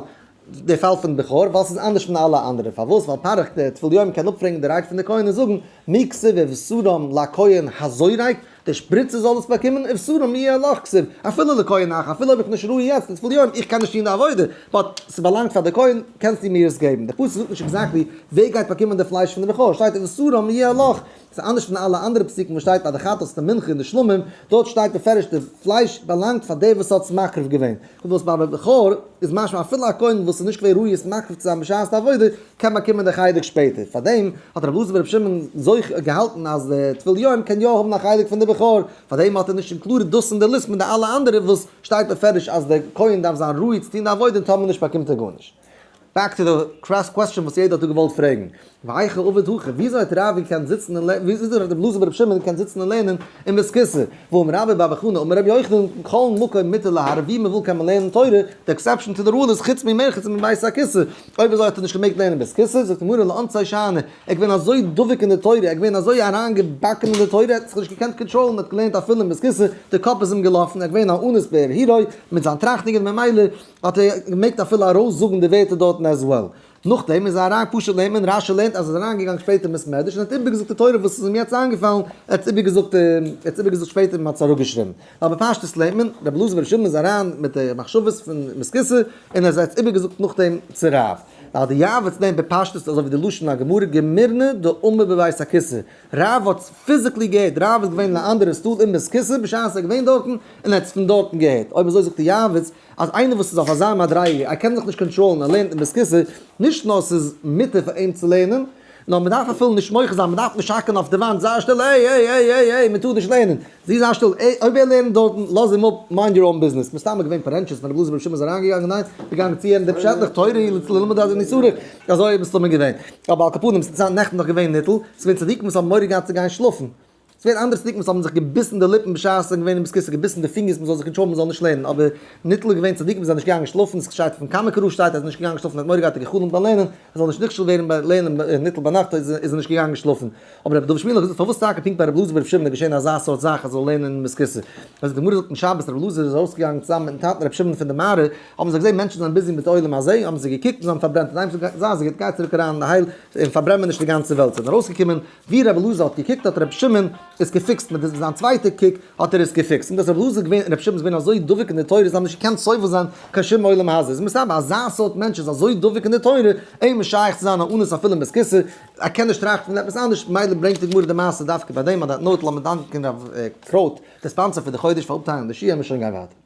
די פאל פון בכור ווייל ס'איז אנדערש פון אלע אנדערע, פארוואס? ווייל פריך די טבול יום קען אפפרעגן די רייד פון די כהן און זאגן מי כתיב ובשרם לכהן הזורק, די שפריצער זאל עס באקומען, ובשרם יהיה לך כתיב, אפילו לכהן אחר, אפילו אויב איך בין נישט ראוי יעצט לטבול יום, איך קען נישט טון די עבודה, but ס'באלאנגט פאר די כהן, קענסטו מיר עס געבן. די פסוק זאגט נישט exactly ווער גייט באקומען די פלייש פון די בכור, שטייט ובשרם יהיה לך, ס'איז אנדערש פון אלע אנדערע פסוקים וואס שטייט ביי די חטאת די מנחה און די שלמים, דארט שטייט בפירוש די פלייש באלאנגט פאר דער וואס האט עס מקריב געווען. קומט אויס ביי בכור איז משמע אפילו א כהן וואס איז נישט געווען ראוי עס מקריב צו זיין בשעת די עבודה קען באקומען די חלק שפעטער. פארדעם האט רבי אלעזר ברבי שמעון זוכה געהאלטן אז די טבול יום קען יא האבן א חלק פון די בכור, פארדעם האט ער נישט included דאס אין די ליסט מיט די אלע אנדערע וואס שטייט בפירוש אז די כהן דארף זיין ראוי צו טון די עבודה און טאמער נישט באקומט ער גארנישט. back to the cross question וואס יעדער האט דא געוואלט פרעגן. והיכא עביד הכי, וויאזוי האט רב געקענט זיצן און לערנען, וויאזוי האט רבי אלעזר ברבי שמעון געקענט זיצן און לערנען אין בית כסא? והאמר רבה בר בר חנה אמר רבי יוחנן, כל מקום מותר להרהר, ווי מען וויל קען מען לערנען תורה, די exception to the rule איז חוץ ממרחץ ומבית הכסא. אויב אזוי האט ער נישט געמעגט לערנען בית כסא, זאגט די גמרא לאונסיה שאני, ער איז געווען אזוי דבוק אין די תורה, ער איז געווען אזוי אריינגעבאקן אין די תורה, ער האט זיך נישט געקענט קאנטראלן, ער האט געלערנט אפילו אין בית כסא, די קאפ איז אים געלאפן, ער איז געווען א אנוס בהרהורו, מיט זיין טראכטונגען, ממילא האט ער געמעגט אפילו ארויסזאגן די ווערטער דארטן as well. נאכדעם איז ער אריין פשוט לערנען, רשי לערנט אז ער איז אריינגעגאנגען שפעטער אין בית מדרש און האט איבערגעזאגט די תורה וואס איז אים יעצט איינגעפאלן, ער האט עס איבערגעזאגט, ער האט עס איבערגעזאגט שפעטער און מען האט עס אראפגעשריבן. אבער פשטות לערנט מען, רבי אלעזר ברבי שמעון איז אריין מיט די מחשבות פון בית הכסא און ער האט עס איבערגעזאגט נאכדעם צו רב. ווייל די יעבץ לערנט בפשטות אזוי ווי די לשון הגמרא גמירנא דאמר בבית הכסא, רב האט physically געהערט, רב איז געווען אין א אנדערע סטול אין בית הכסא בשעת ער איז געווען דארטן און ער האט עס פון דארטן געהערט, אויב אזוי זאגט די יעבץ אז איינער וואס איז אויף אזא מדריגה, ער קען זיך נישט קאנטראלן, ער לערנט אין בית הכסא, נישט נאר ס'איז מותר פאר אים צו לערנען, נאר מ'דארף אפילו נישט מוחה זיין, מ'דארף נישט האקן אויף די וואנט, זיי שטיל, עי עי עי עי עי, מ'טאר נישט לערנען, זי זיי שטיל, עי, אויב ער לערנט דארטן, לאז אים אפ, mind your own business, מסתמא געווען פארענטשעס ווען רבי אלעזר ברבי שמעון איז אריינגעגאנגען, ניין, געגאנגען צו הערן די פשעטלעך, תורה היא ללמוד אז אני צריך, אזוי איז מסתמא געווען. אבער על כל פנים, ס'איז נעכטן נאך געווען ניטל, ס'איז געווען צדיקים וואס האבן מורא געהאט צו גיין שלאפן. ס'איז געווען אנדערע צדיקים וואס האבן זיך געביסן די ליפן בשעת זיי זענען געווען אין בית כסא, געביסן די פינגערס מ'זאל זיך נישט האבן מ'זאל נישט לערנען, אבער ניטל איז געווען צדיקים וואס זענען נישט געגאנגען שלאפן, ס'שטייט פון קאמינקער רב שטייט אז ער איז נישט געגאנגען שלאפן ער האט מורא געהאט ער האט גע'חלומ'ט ביים לערנען, ער זאל נישט נכשל ווערן ביי לערנען ניטל ביינאכט איז ער נישט געגאנגען שלאפן. אבער רבי דוד שמואל האט געזאגט פארוואס טאקע פונקט ביי רבי אלעזר ברבי שמעון איז געשען אזא סארט זאך אז ער זאל לערנען אין בית כסא. אז די גמרא זאגט אין שבת רבי אלעזר איז ארויסגעגאנגען צוזאמען מיטן טאטן רבי שמעון פון די מערה, האבן זיי געזען מענטשן זענען busy מיט עולם הזה, האבן זיי געקוקט און זיי האבן פארברענט, און איינער האט געזאגט זיי זיי גיי צוריק אריין אין די הייל און פארברען מיר נישט די גאנצע וועלט, זיי זענען ארויסגעקומען, ווי רבי אלעזר האט געקוקט האט רבי שמעון עס געפיקסט, מיט זיין צווייטע קוק האט ער עס געפיקסט, און דאס רבי אלעזר געווען און רבי שמעון איז געווען אזוי דבוק אין די תורה זיי האבן נישט געקענט סובל זיין קיין שום עולם הזה, איז מסתבר אזא סארט מענטש איז אזוי דבוק אין די תורה, אים איז שייך צו זיין א אנוס אפילו אין בית כסא, ער קען נישט טראכטן פון עפעס אנדערש, ממילא ברענגט די גמרא די מעשה דווקא ביי דעם, on that note לאמיר דאנקען רב קרויט די sponsor פאר די חודש פאר אפטיילן די שיעור, מיר שוין גיין ווייטער.